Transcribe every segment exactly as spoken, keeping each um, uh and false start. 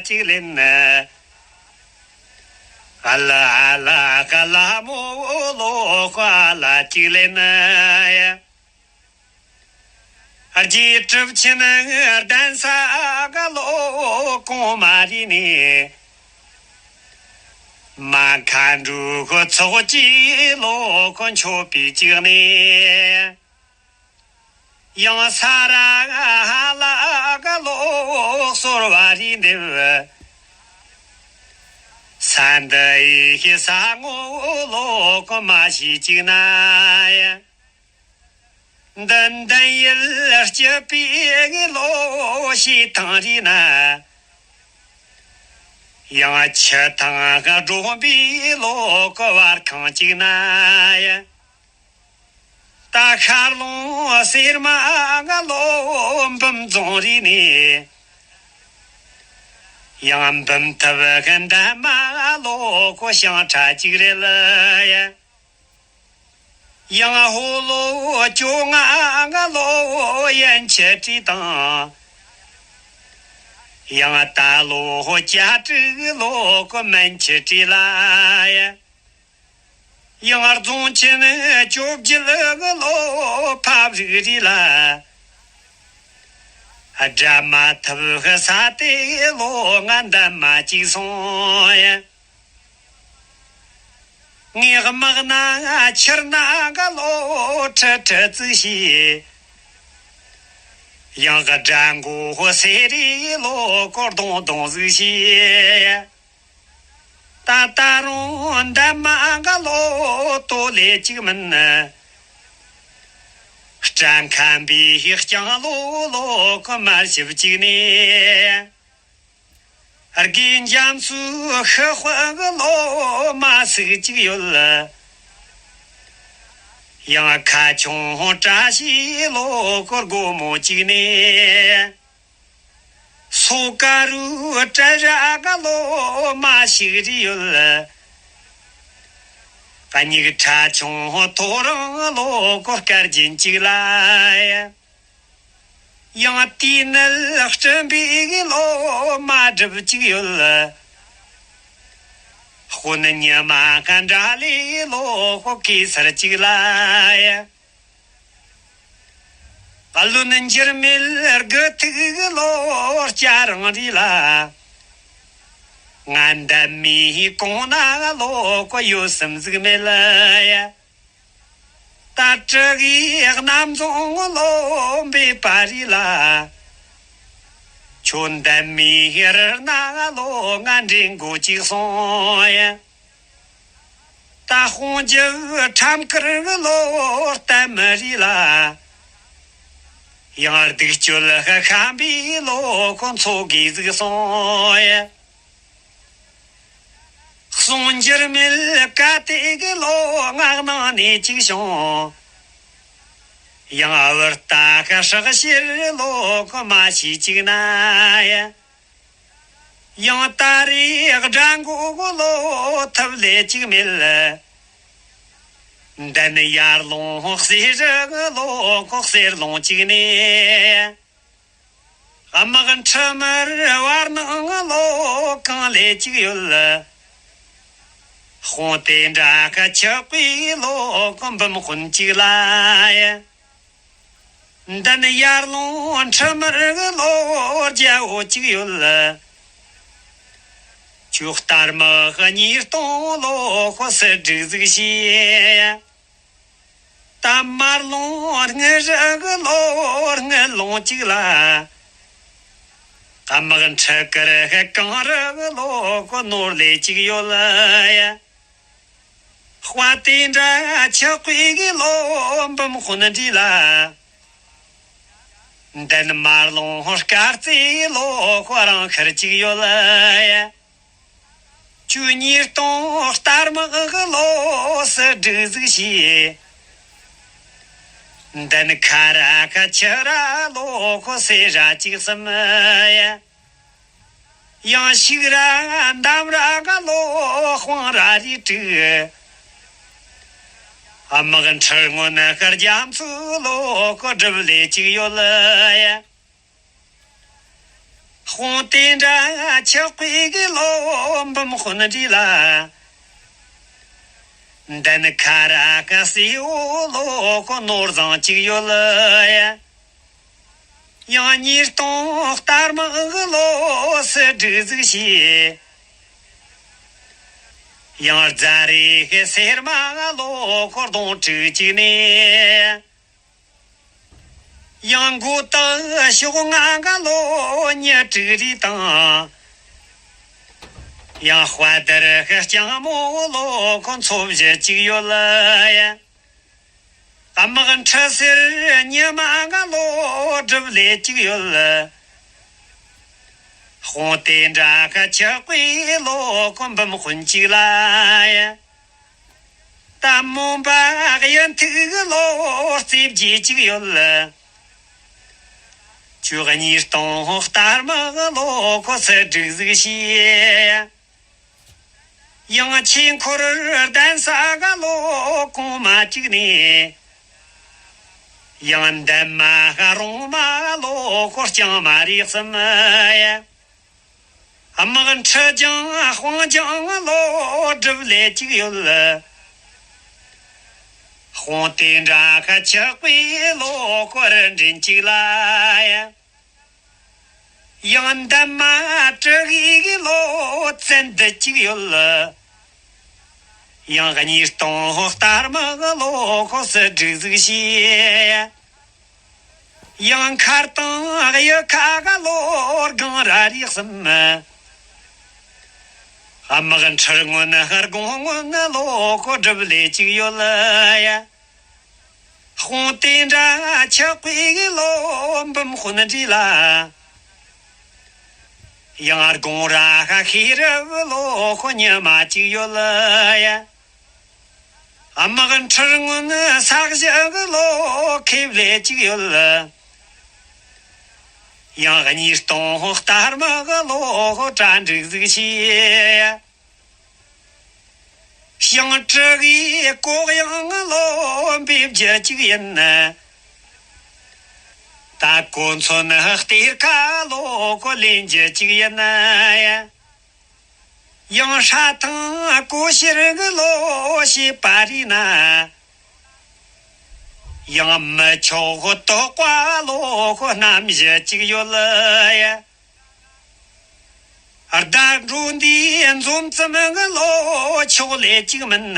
གཅིག་ལེན། ཨ་ལ་ཨ་ལ་ཀ་ལ་མོ་ལོ་ཀ་ལ་གཅིག་ལེན། རྗེ་གྲུབ་ཆེན་གདན་ས་ག་ལོ་གོང་མ་རི་ནས། མ་མཁའ་འགྲོའི་ཚོགས་ཀྱིས་ལོ་ཀ་མཆོད་པའི་གཅིག་ནས། ཡང་ས་ར་ཧ་ལ་ག་ལོ་གསོལ་བ་རི་འདེབས། ས་འདི་ཡི་ས་ངོ་ལོ་ཀ་མ་ཤེས་གཅིག་ན། འདི་འདི་ཡུལ་སྐྱིད་པའི་ལོ་ཤེས་ཐང་རི་ན། ཡང་ཆུ་ཐང་སྒྲོམ་པའི་ལོ་ཀ་བར་ཁང་གཅིག་ན། ད་ཤར་ལུང་གསེར་མ་ང་ལོ་འབུམ་རྫོང་རི་ནས། ཡང་འབུམ་ཐུབ་གི་འདན་མ་ལོ་ཀ་ཤང་ཁྲ་གཅིག་རེད་ལ། ཡང་ཧོ་ལོ་ཅོ་ང་ང་ལོ་ཡན་ཆད་བྲིས་དང་། ཡང་ད་ལོ་ཧོ་ཅ་དྲུག་ལོ་ཀ་མན་ཆད་བྲིས་ལ། ཡང་རྫོང་ཆེན་བཅོ་བརྒྱད་གི་ལོ་ཕབ་རིག་རི་ལ། དགྲ་མ་ཐུབ་གི་ས་དེ་ལོ་ང་འདན་མ་གཅིག་སོང་ཡ། ངའི་དམག་ན་ཆུར་ན་ག་ལོ་ཁྲི་ཁྲི་བཙུགས་ཤིག། ཡང་དགྲ་མགོ་སེ་རི་ལོ་ཀ་རྡུང་རྡུང་ཟིག་ཤིག། ད་ད་རུང་འདན་མ་ག་ལོ་ལྟོ་ལས་གཅིག་མིན། སྐྲ་མཁན་པའི་རྐྱང་ལོ་ལོ་ཀ་མར་ཞིབ་གཅིག་ནས། དགེ་འཇམ་སུ་ཤི་དཔའ་གི་ལོ་མ་སུག་གཅིག་ཡོད། ཡང་ཁ་ཆུང་བཀྲ་ཤིས་ལོ་ཀ་སྒོ་མོ་གཅིག་ནས། སོ་ཀ་རུ་བྲ་ར་ག་ལོ་མ་ཞིག་རི་ཡོད། སྙིགས་ཁྲ་ཆུང་ཐོ་རངས་ལོ་ཀ་སྐར་རྒྱན་གཅིག་ལ། ཡང་དེའི་ནལ་སྤྲིན་པའི་ལོ་མ་སྒྲིབ་གཅིག་ཡོད། དཔོན་ཉི་མ་ག་འདྲ་ལས་ལོ་ཀ་གེ་སར་གཅིག་ལ། བློན་འགྱུར་མེད་དགུ་ཐུག་ལོ་སྐྱ་རང་རེད་ལ། ང་འདན་མའི་གོང་ན་ལོ་ཀ་ཡོད་སེམས་ཟིག་མེད་ལ་ཡ། ད་དྲུ་གི་གནམ་རྫོང་ལོ་འབེབས་པ་རེད་ལ། ཁྱོད་འདན་མའི་རི་ན་ལོ་ང་འདྲེ་མགོ་གཅིག་སོང་ཡ། ད་དཔུང་འཇུག་ཁྲམ་དཀར་གི་ལོ་གཏམ་མི་རེད་ལ། ཡང་སྡིག་སྤྱོད་ཤམ་པའི་ལོ་ཁོ་ཚོ་གིས་གཟིགས་སོང་ཡ། གསུང་འགྱུར་མེད་ཀ་དེ་གི་ལོ་ངག་ནང་ནས་གཅིག་བྱུང་། ཡང་བུ་རྟ་ཁ་སྲེག་ཕྱིར་ལོ་ཁོ་མ་ཤེས་གཅིག་ན་ཡ། ཡང་ད་རེས་དགྲ་མགོ་གི་ལོ་ཐབས་ལས་གཅིག་མེད། འདན་ཡར་ལུང་གསེར་རི་གི་ལོ་ཁོ་གསེར་ལུང་གཅིག་ནས། དམག་འཁྲུག་མར་བར་སྣང་ལོ་གང་ལས་གཅིག་ཡོད། དཔུང་དེ་འདྲ་ཁ་ཆག་པའི་ལོ་ཁོ་འབུམ་དཔོན་གཅིག་ལ་ཡ། འདི་ནི་ཡར་ལུང་འཁྲུལ་མར་གི་ལོ་རྒྱལ་པོ་གཅིག་ཡོད། ཁྱོད་རྟ་དམག་གཉིས་སྟོང་ལོ་ཁོ་སུ་སྒྲིག་ཟིག་བྱས། ད་མར་ལུང་དངུལ་རི་གི་ལོ་དངུལ་ལུང་གཅིག་ལ། དམག་འཁྲུག་དཀར་གངས་རི་གི་ལོ་ཁོ་ནོར་ལས་གཅིག་ཡོད། དཔའ་དེ་འདྲ་ཆགས་པའི་གི་ལོ་འབུམ་དཔོན་འདྲི་ལ། འདན་མར་ལུང་དཀར་རྩེའི་ལོ་ཁོ་རང་ཤར་གཅིག་ཡོད། ཁྱོད་ཉིས་སྟོང་རྟ་དམག་གི་ལོ་སུ་སྒྲིག་ཟིག་བྱས། འདན་ཁ་ར་ཁ་ཆུ་ར་ལོ་ཁོ་སེ་ར་གཅིག་གསུམ། ཡང་ཤིག་ར་འདམ་ར་ག་ལོ་དཔང་ར་རི་དྲུག། དམག་འཁྲུག་སྔོན་ཤར་རྒྱ་མཚོའི་ལོ་ཁོ་སྒྲུབ་ལས་གཅིག་ཡོད། དཔུང་དེ་འདྲ་ ཆགས་པའི་གི་ལོ་འབུམ་དཔོན་འདྲིས་ལ། འདན་ཁ་ར་ཁ་སེའུ་ལོ་ཁོ་ནོར་བཟང་གཅིག་ཡོད་ཡ། ཡང་ཉིས་སྟོང་སྟར་མ་གི་ལོ་སི་སྒྲིག་ཟིག་བྱས། ཡང་རྫ་རི་གི་སེར་མ་ལོ་ཁོ་གདོང་དྲུག་གཅིག་ནས། ཡང་མགོ་ཏག་ཤོག་ང་ག་ལོ་ཉི་དྲུག་རེ་དང་། ཡང་དཔའ་དར་ཤ་ལྕང་མོ་ལོ་ཁོ་མཚོ་བཞི་གཅིག་ཡོད་ལ་ཡ། དམག་ཁྲི་སེར་ཉི་མ་ག་ལོ་སྒྲུབ་ལས་གཅིག་ཡོད་ལ། དཔུང་སྟེ་འདྲ་ཁ་ཆགས་པའི་ལོ་ཁོ་འབུམ་དཔོན་གཅིག་ལ་ཡ། ད་མོན་པ་གཡུ་ཐིག་གི་ལོ་རྩེ་བརྒྱད་ཅིག་ཡོད་ལ། ཁྱོད་གཉིས་སྟོང་སྟར་མ་གི་ལོ་ཁོ་སི་སྒྲིག་ཟིག་བྱས། ཡང་ཆོས་འཁོར་གདན་ས་ག་ལོ་གོང་མ་གཅིག་ནས། ཡང་འདན་མ་རོང་མ་ལོ་ཁོ་རྐྱང་མ་རེ་གསུམ་ཡ། དམག་ཁྲི་ལྗང་དཔུང་ལྗང་ལོ་སྒྲུབ་ལས་གཅིག་ཡོད་ལ། དཔུང་སྟེ་འདྲ་ཁ་ཆགས་པའི་ལོ་ཁོ་རི་འདྲེན་གཅིག་ལ་ཡ། ཡང་འདན་མ་དྲུ་གི་གི་ལོ་བཙན་འདི་གཅིག་ཡོད་ལ། ཡང་གཉིས་སྟོང་སྟར་མ་གི་ལོ་ཁོ་སི་སྒྲིག་ཟིག་བྱས། ཡང་མཁར་དང་གཡུ་ཁ་ག་ལོ་སྒང་ར་རེ་གསུམ། དམག་ཁྲི་སྔོན་དགོང་སྔོན་ལོ་ཁོ་སྒྲུབ་ལས་གཅིག་ཡོད་ལ་ཡ། དཔུང་སྟེ་འདྲ་ཆགས་པའི་ལོ་འབུམ་དཔོན་འདྲིས་ལ། ཡང་དགོང་ར་ཁ་ཤེས་རབ་ལོ་ཁོ་ཉི་མ་གཅིག་ཡོད་ལ་ཡ། དམག་ཁྲི་སྔོན་ས་གཞི་གི་ལོ་ཁེབས་ལས་གཅིག་ཡོད་ལ། ཡང་གཉིས་སྟོང་སྟར་མ་གི་ལོ་གྲ་འགྲིག་ཟིག་བྱས། ཞིང་གྲི་གི་ལྐོག་གཡང་ལོ་འབེབས་རྒྱུ་གཅིག་ཡིན། ད་གོ་མཚོན་གཏེར་ཁ་ལོ་ཁོ་ལེན་རྒྱུ་གཅིག་ཡིན་ཡ། ཡང་ཧྲ་ཐང་གོ་ཤེར་གི་ལོ་བྱེད་པ་རེད་ན། ཡང་མི་ཆོག་དོག་པ་ལོ་ཁོ་རྣམ་བཞི་གཅིག་ཡོད་ལ་ཡ། བརྡ་འགྲོ་འདིའི་འཛོམས་ཙམ་གི་ལོ་ཆོག་ལས་གཅིག་མིན།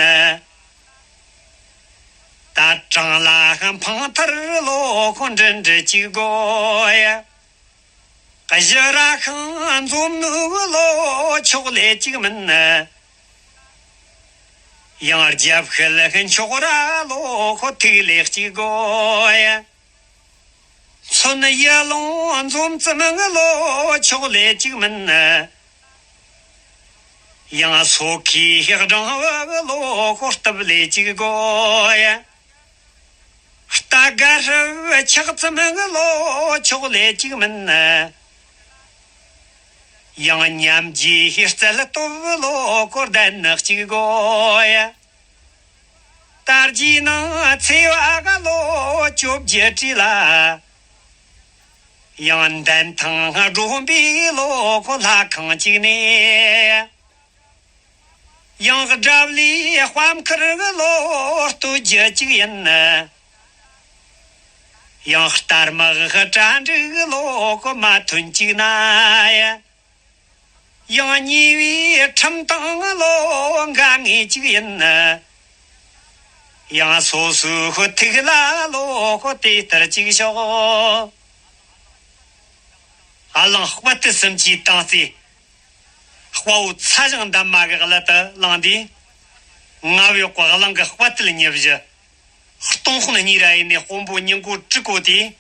ད་གྲང་ལ་འཕང་ཐར་ལོ་ཁོ་འདྲི་འདྲི་གཅིག་དགོས་ཡ། གཞི་ར་ཤང་འཛོམས་ནུ་གི་ལོ་ཆོག་ལས་གཅིག་མིན། ཡང་རྒྱབ་ཤུལ་མཆོག་ར་ལོ་ཁོ་ཐིག་ལེ་གཅིག་དགོས་ཡ། མཚོན་ཡུལ་ལུང་འཛོམས་ཙམ་གི་ལོ་ཆོག་ལས་གཅིག་མིན། ཡང་སོ་ཁའི་སྦྲང་བུ་གི་ལོ་ཁོ་སྟབས་ལས་གཅིག་དགོས་ཡ། རྟ་སྒ་ཧྲབ་ཆག་ཙམ་གི་ལོ་ཆོག་ལས་གཅིག་མིན། ཡང་ཉམས་རྒྱུའི་རྩལ་སྟོབས་ལོ་ཁོ་ལྡན་ནི་གཅིག་དགོས་ཡ། དར་རྒྱས་ནང་ཚེ་བ་ག་ལོ་བཅོ་བརྒྱད་བྲིས་ལ། ཡང་འདན་ཐང་སྒྲོམ་པའི་ལོ་ཁོ་ལྷ་ཁང་གཅིག་ནས། ཡང་དགྲ་བླའི་དཔའ་མཁར་གི་ལོ་སྟོད་རྒྱུ་གཅིག་ཡིན། ཡང་སྟར་མག་གི་གྲ་འགྲིག་གི་ལོ་ཁོ་མ་ཐོན་གཅིག་ན་ཡ། ཡང་ཉེ་བའི་ཁྲིམས་དང་ལོ་འགའ་ངེས་གཅིག་ཡིན། ཡང་སོ་སོའི་ཐིག་ལ་ལོ་ཁོ་དེ་ལྟར་གཅིག་ཤོག། ཨ་གླང་དཔའ་རྟུལ་གསུམ་གྱི་དང་རྩེ། དཔའ་བོ་ཚ་ཞང་འདབ་མ་གི་གླུ་དུ་བླངས་ཏེ། རྔ་བའི་བ་གླང་གི་དཔའ་རྟུལ་ཉི་བཞི། སྟོང་དཔོན་གཉིས་ར་ཡིན་ནས་དཔོན་པོ་ཉིན་གོ་དྲུག་གོ་དེ།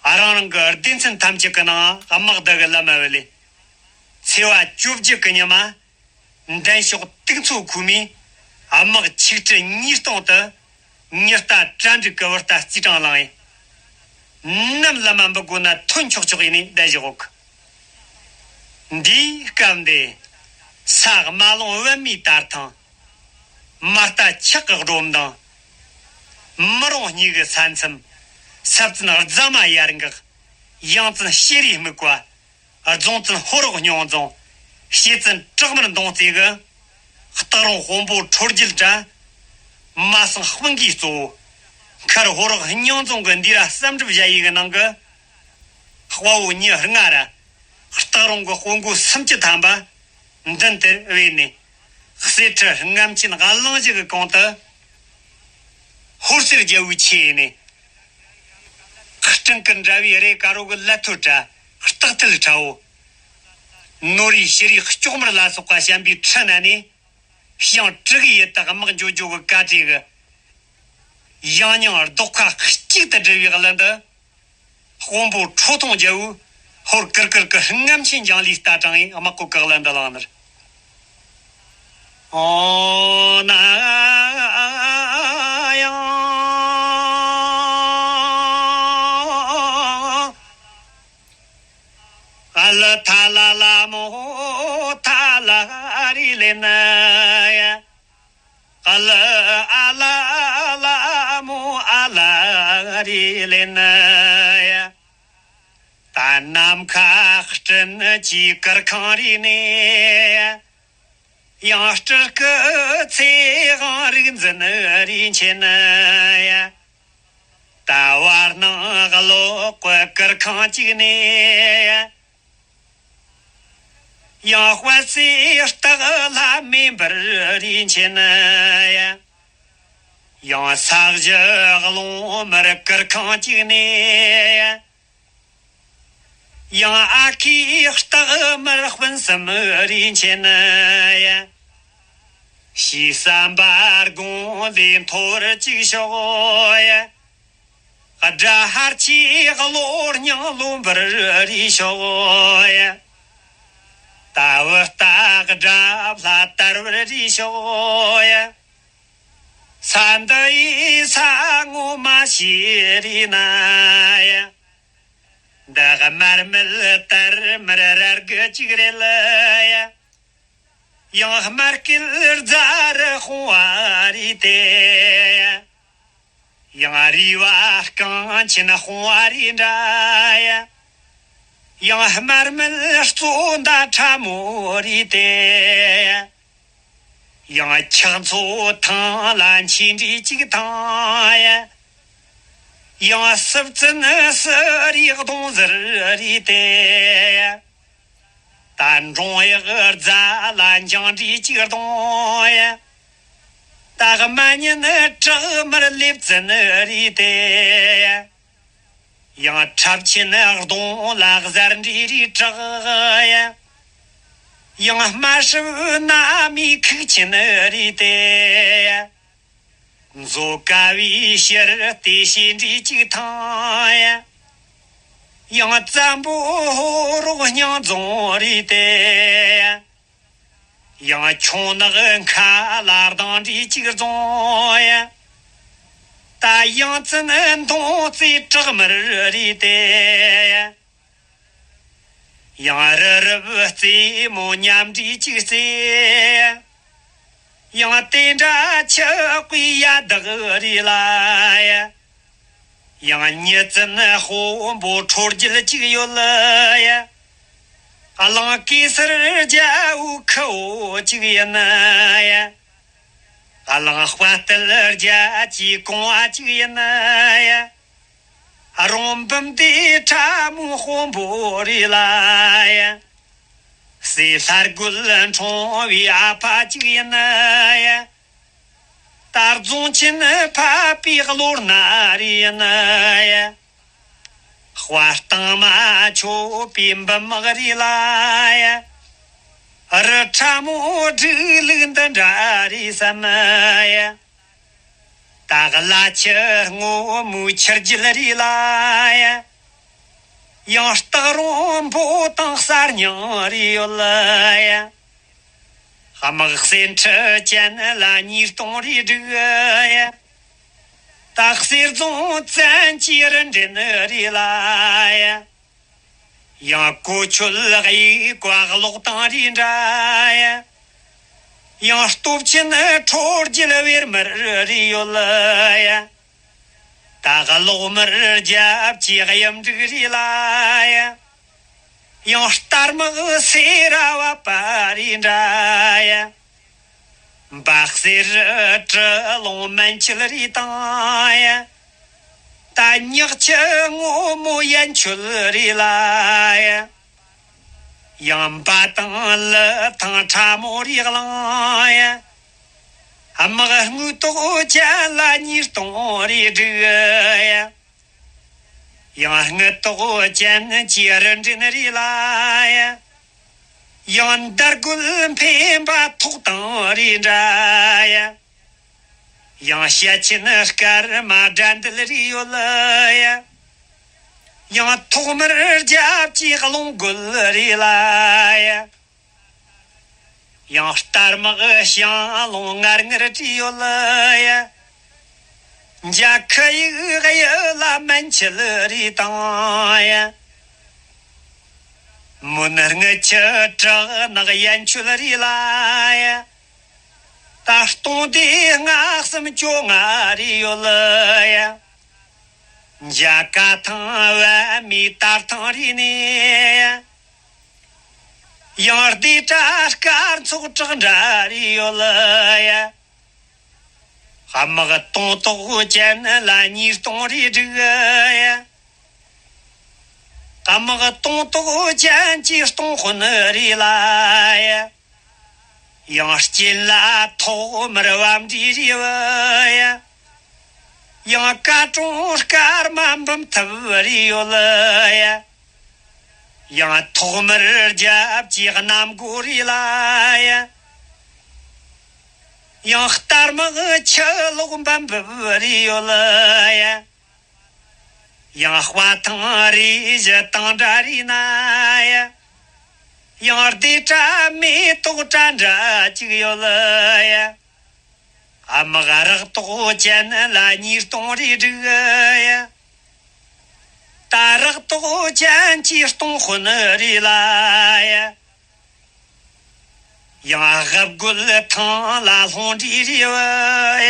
རང་རང་གི་སྡེ་ཚན་ཐམས་ཅད་ཀྱི་ནང་དམག་བསྡུ་གི་ལམ་བུ་ལས། ཚེས་པ་བཅོ་བརྒྱད་ཀྱི་ཉི་མ། འདན་ཤོག་ཏིག་མཚོ་ཁུག་མའི་དམག་ཆིག་ཁྲི་ཉིས་སྟོང་དུ་ཉི་རྟ་གྲ་འགྲིག་གི་བུ་རྟ་རྩིས་གྲངས་བླངས་ཡིན། ནམ་ལ་མ་འབུད་དགོས་ན་ཐོན་ཆོག་ཆོག་ཡིན་ནས་བསྡད་བཞག་གི། འདིའི་སྐབས་འདི་ས་དམར་ལུང་པདྨའི་དར་ཐང་། མ་རྟ་ཆག་གི་སྒྲོམ་མདངས། མི་རོང་གཉིས་ཀྱི་ས་མཚམས། ས་བཙུན་རྫ་མ་ཡར་འགག། ཡང་བཙུན་ཤེས་རིའི་སྨུག་པ། རྫོང་བཙུན་ཧོར་རོག་སྙིང་རྫོང་། ཤེས་བཙུན་བྲག་དམར་མདུང་རྩེ་གི། སྟག་རོང་དཔོན་པོ་ཁྲོ་རྒྱལ་གྲལ། མ་སང་དཔུང་གིས་གཙོ་བོ། མཁར་ཧོར་རོག་སྙིང་རྫོང་གི་འདུས་ར་བསམ་གྲུབ་ཞ་ཡི་གི་ནང་གི། དཔའ་བོ་ཉི་ལྔ་ར། སྟག་རོང་གི་དཔོན་པོ་སུམ་ཅུ་ཐམ་པ། མདུན་དེར་བོས་ནས། གསེར་ཁྲི་རྔམ་ཆེན་གླིང་བཞི་གི་གོང་དུ། ཧོར་སེར་རྒྱལ་པོའི་ཆས་ནས། སྤྲིན་དཀར་འདྲ་བའི་རས་དཀར་པོ་གི་ལ་ཐོད་དྲ། སྟག་ཐལ་ཁྲ་བོ། ནོར་བུའི་ཕྱུ་རུའི་ལྕོག་དམར་ལ་སོགས་པ་བཤམས་པའི་ཁྲི་ན་ནས། ཞིང་དྲུག་གི་ཡི་དྭགས་དམག་འཇོ་འཇོ་གི་བཀའ་དྲིས་གི། ཡང་སྙིང་རྡོག་ཁ་གཅིག་ཏུ་སྒྲིལ་བའི་གླུ་འདི། དཔོན་པོ་ཁྲོ་ཐུང་རྒྱལ་པོས་ཧོར་ཀིར་ཀིར་གྱི་རྔམ་ཆེན་འཇང་ལུས་རྟ་དྲངས་ཡི་དམག་གོ་གི་གླུ་འདི་བླངས་ནི། ཨོ་ན་ཡང་ཨ་ལ་ཐ་ལ་ལ་མོ་ཐ་ལ་རི་ལེ་ན་ཡ། ཨ་ལ་ཨ་ལ་ལ་མོ་ཨ་ལ་རི་ལེ་ན་ཡ། ད་ནམ་མཁའ་སྤྲིན་གྱི་གུར་ཁང་རི་ནས། ཡང་སྤྲུལ་སྐུ་ཚེ་དབང་རིག་འཛིན་རིན་ཆེན་ཡ། ད་བར་སྣང་གློག་གི་གུར་ཁང་གཅིག་ནས། ཡང་དཔལ་སྲས་སྟག་ལྷ་མེ་འབར་རིན་ཆེན་ཡ། ཡང་ས་གཞི་རླུང་དམར་གུར་ཁང་གཅིག་ནས། ཡང་ཨ་ཁུའི་སྟག་དམར་སྤུན་གསུམ་རིན་ཆེན་ཡ། ཞེས་བསམ་པ་དགོངས་ཏེ་འཐོར་ཅིག་ཤོག་ཡ། དགྲ་ཧར་གྱི་གློ་སྙིང་ལོ་འབར་རེ་ཤོག་ཡ། ད་བུ་སྟག་དགྲ་ལྷ་དར་བར་རེ་ཤོག་ཡ། ས་འདི་ཡི་ས་ངོ་མ་ཤེས་རེ་ན་ཡ། འདི་དམར་མེད་དར་དམར་ར་རྒུད་ཅིག་རེད་ལ་ཡ། ཡང་དམར་སྐེད་རྫ་རི་སྤུངས་པ་རེད་དེ། ཡང་རུས་པ་རྐང་ཆེན་སྤུངས་པ་རེད་འདྲ་ཡ། ཡང་དམར་མེད་གཙོ་མདའ་ཕྲ་མོ་རེད་དེ། ཡང་ཁྱག་མཚོ་ཐང་ལ་མཆིན་འདྲ་ཅིག་ཐང་ཡ། ཡང་སྲིབ་བཙན་སུ་རེད་གདོང་ཟུར་རེད་དེ། ད་འབྲོང་གཡག་རྫ་ལ་འཇང་འདྲ་ཅིག་གདོང་ཡ། ད་མ་ཉིན་བྲག་དམར་ལེབ་བཙན་རེད་དེ། ཡང་ཁྲབ་ཆེན་གདོང་ལ་གཟར་འདྲ་རེད་དྲག་ཡ། ཡང་དམར་སྲིབ་ན་མི་ཁུག་ཆེན་རེད་དེ། མཛོ་དཀར་བའི་ཕྱིར་ལྟོས་ཤེས་འདྲ་ཅིག་ཐང་ཡ། ཡང་བཙན་པོ་ཧོ་རོག་སྙིང་རྫོང་རེད་དེ། ཡང་ཁྱུང་ནག་མཁའ་ལ་ལྡིང་འདྲ་ཅིག་རྫོང་ཡ། ད་ཡང་བཙན་མདུང་རྩེ་བྲག་དམར་རེད་དེ། ཡང་རི་རབ་རྩེ་མོ་མཉམ་འདྲ་ཅིག་རྩེ། ཡང་དེ་འདྲ་ཆུ་བརྐོས་ཡ་དག་རེད་ལ་ཡ། ཡང་ཉི་བཙན་དཔོན་པོ་ཁྲོ་རྒྱལ་གཅིག་ཡོད་ལ་ཡ། གླིང་གེ་སར་རྒྱལ་པོ་ཁུ་བོ་གཅིག་ཡིན་ན་ཡ། གླིང་དཔལ་རྒྱལ་གྱི་གོང་བ་གཅིག་ཡིན་ན་ཡ། རོང་འབུམ་སྡེ་ཁྲ་མོའི་དཔོན་པོ་རེད་ལ་ཡ། སྲས་ལྷ་རྒོད་འཁྲུངས་པའི་ཨ་ཕ་གཅིག་ཡིན་ན་ཡ། ད་རྫོང་ཆེན་ཕ་བུའི་བློ་སྣ་རེད་ཡིན་ན་ཡ། དཔའ་གཏིང་མ་ཆོད་པའི་འབུམ་དམག་རེད་ལ་ཡ། རི་ཁྲ་མོ་སྒྲིག་ལུགས་འདི་འདྲ་རེད་བསམ་ཡ། ད་གླ་ཆུ་སྔོན་མོའི་ཆུ་རྒྱུད་རེད་ལ་ཡ། ཡང་སྟག་རོང་འབོ་དང་གསར་རྙིང་རེད་ཡོད་ལ་ཡ། དམག་གསེར་ཁྲི་ཅན་ལ་ཉིས་སྟོང་རེ་བསྒྲིགས་ཡ། ད་གསེར་རྫོང་བཙན་གྱི་རུ་འདྲེན་རེད་ལ་ཡ། ཡང་གོ་ཆོད་གཡུག་པ་གློག་དང་རེ་འདྲ་ཡ། ཡང་སྟོབས་ཆེན་ཁྲོ་རྒྱལ་བེར་དམར་རེད་ཡོད་ལ་ཡ། ད་གློག་དམར་རྒྱབ་ཀྱི་གཡུ་འབྲུག་རེད་ལ་ཡ། ཡང་སྟར་མག་སེ་ར་བ་པ་རི་འདྲ་ཡ། འབག་སེ་རི་གྲི་ལོང་མན་ཆད་རི་དང་ཡ། ད་ཉག་ཆུ་སྔོན་མོ་ཡན་ཆོད་རི་ལ་ཡ། ཡང་འབའ་དང་ལི་ཐང་ཁྲ་མོ་རི་གླིང་ཡ། དམག་དངུལ་ཏོག་ཅན་ལ་ཉིས་སྟོང་རེ་སྒྲིག་ཡ། ཡང་དངུལ་ཏོག་ཅན་གྱི་རི་འདྲེན་རེ་ལ་ཡ། ཡང་འདར་རྒོད་འཕེན་པ་ཐོག་དང་རེ་འདྲ་ཡ། ཡང་བཤད་ཆེན་སྐར་མ་དགྲ་འདུལ་རེ་ཡོད་ཡ། ཡང་ཐོག་མར་རྒྱབ་ཀྱི་རླུང་རྒོད་རེ་ལ་ཡ། ཡང་སྟར་མག་ཞང་ལུང་ངར་ངར་བྲིས་ཡོད་ལ་ཡ། འཇའ་ཁུ་ཡིག་གཡུ་ལ་མན་ཆད་རེ་དང་ཡ། མུན་དངུལ་ཆུ་བྲག་ནག་ཡན་ཆོད་རེ་ལ་ཡ། ད་སྟོང་སྡེ་ལྔ་གསུམ་བཅོ་ལྔ་རེ་ཡོད་ལ་ཡ། འཇའ་ཀ་ཐང་བ་མི་དར་ཐང་རེ་ནས་ཡ། ཡང་སྡེ་གྲྭ་སྐར་ཚོགས་གྲགས་འདྲ་རེ་ཡོད་ལ་ཡ། དམག་སྟོང་ཏོག་ཅན་ལ་ཉིས་སྟོང་རེ་སྒྲིག་ཡ། དམག་སྟོང་ཏོག་ཅན་གྱི་སྟོང་དཔོན་རེ་ལ་ཡ། ཡང་སྐྱིན་ལ་ཐོག་མར་བམ་འདྲི་རེ་བ་ཡ། ཡང་ཀ་ཀྲུང་སྐར་མ་འབུམ་ཐུབ་རེ་ཡོད་ལ་ཡ། ཡང་ཐོག་མར་རྒྱབ་ཀྱི་གནམ་སྒོ་རེ་ལ་ཡ། ཡང་སྟར་མག་ཆུ་ལོག་འབབ་འབབ་རེ་ཡོད་ལ་ཡ། ཡང་དཔའ་ཐང་རེ་བཞི་དང་འདྲ་རེ་ན་ཡ། ཡང་སྡེ་གྲྭ་མེ་ཏོག་གྲྭ་འདྲ་གཅིག་ཡོད་ལ་ཡ། དམག་རག་ཏོག་ཅན་ལ་ཉིས་སྟོང་རེ་སྒྲིག་ཡ། ད་རག་ཏོག་ཅན་གྱི་སྟོང་དཔོན་རེ་ལ་ཡ། ཡང་ཧབ་རྒོལ་ཐང་ལ་ལྷུང་འདྲི་རེ་བ་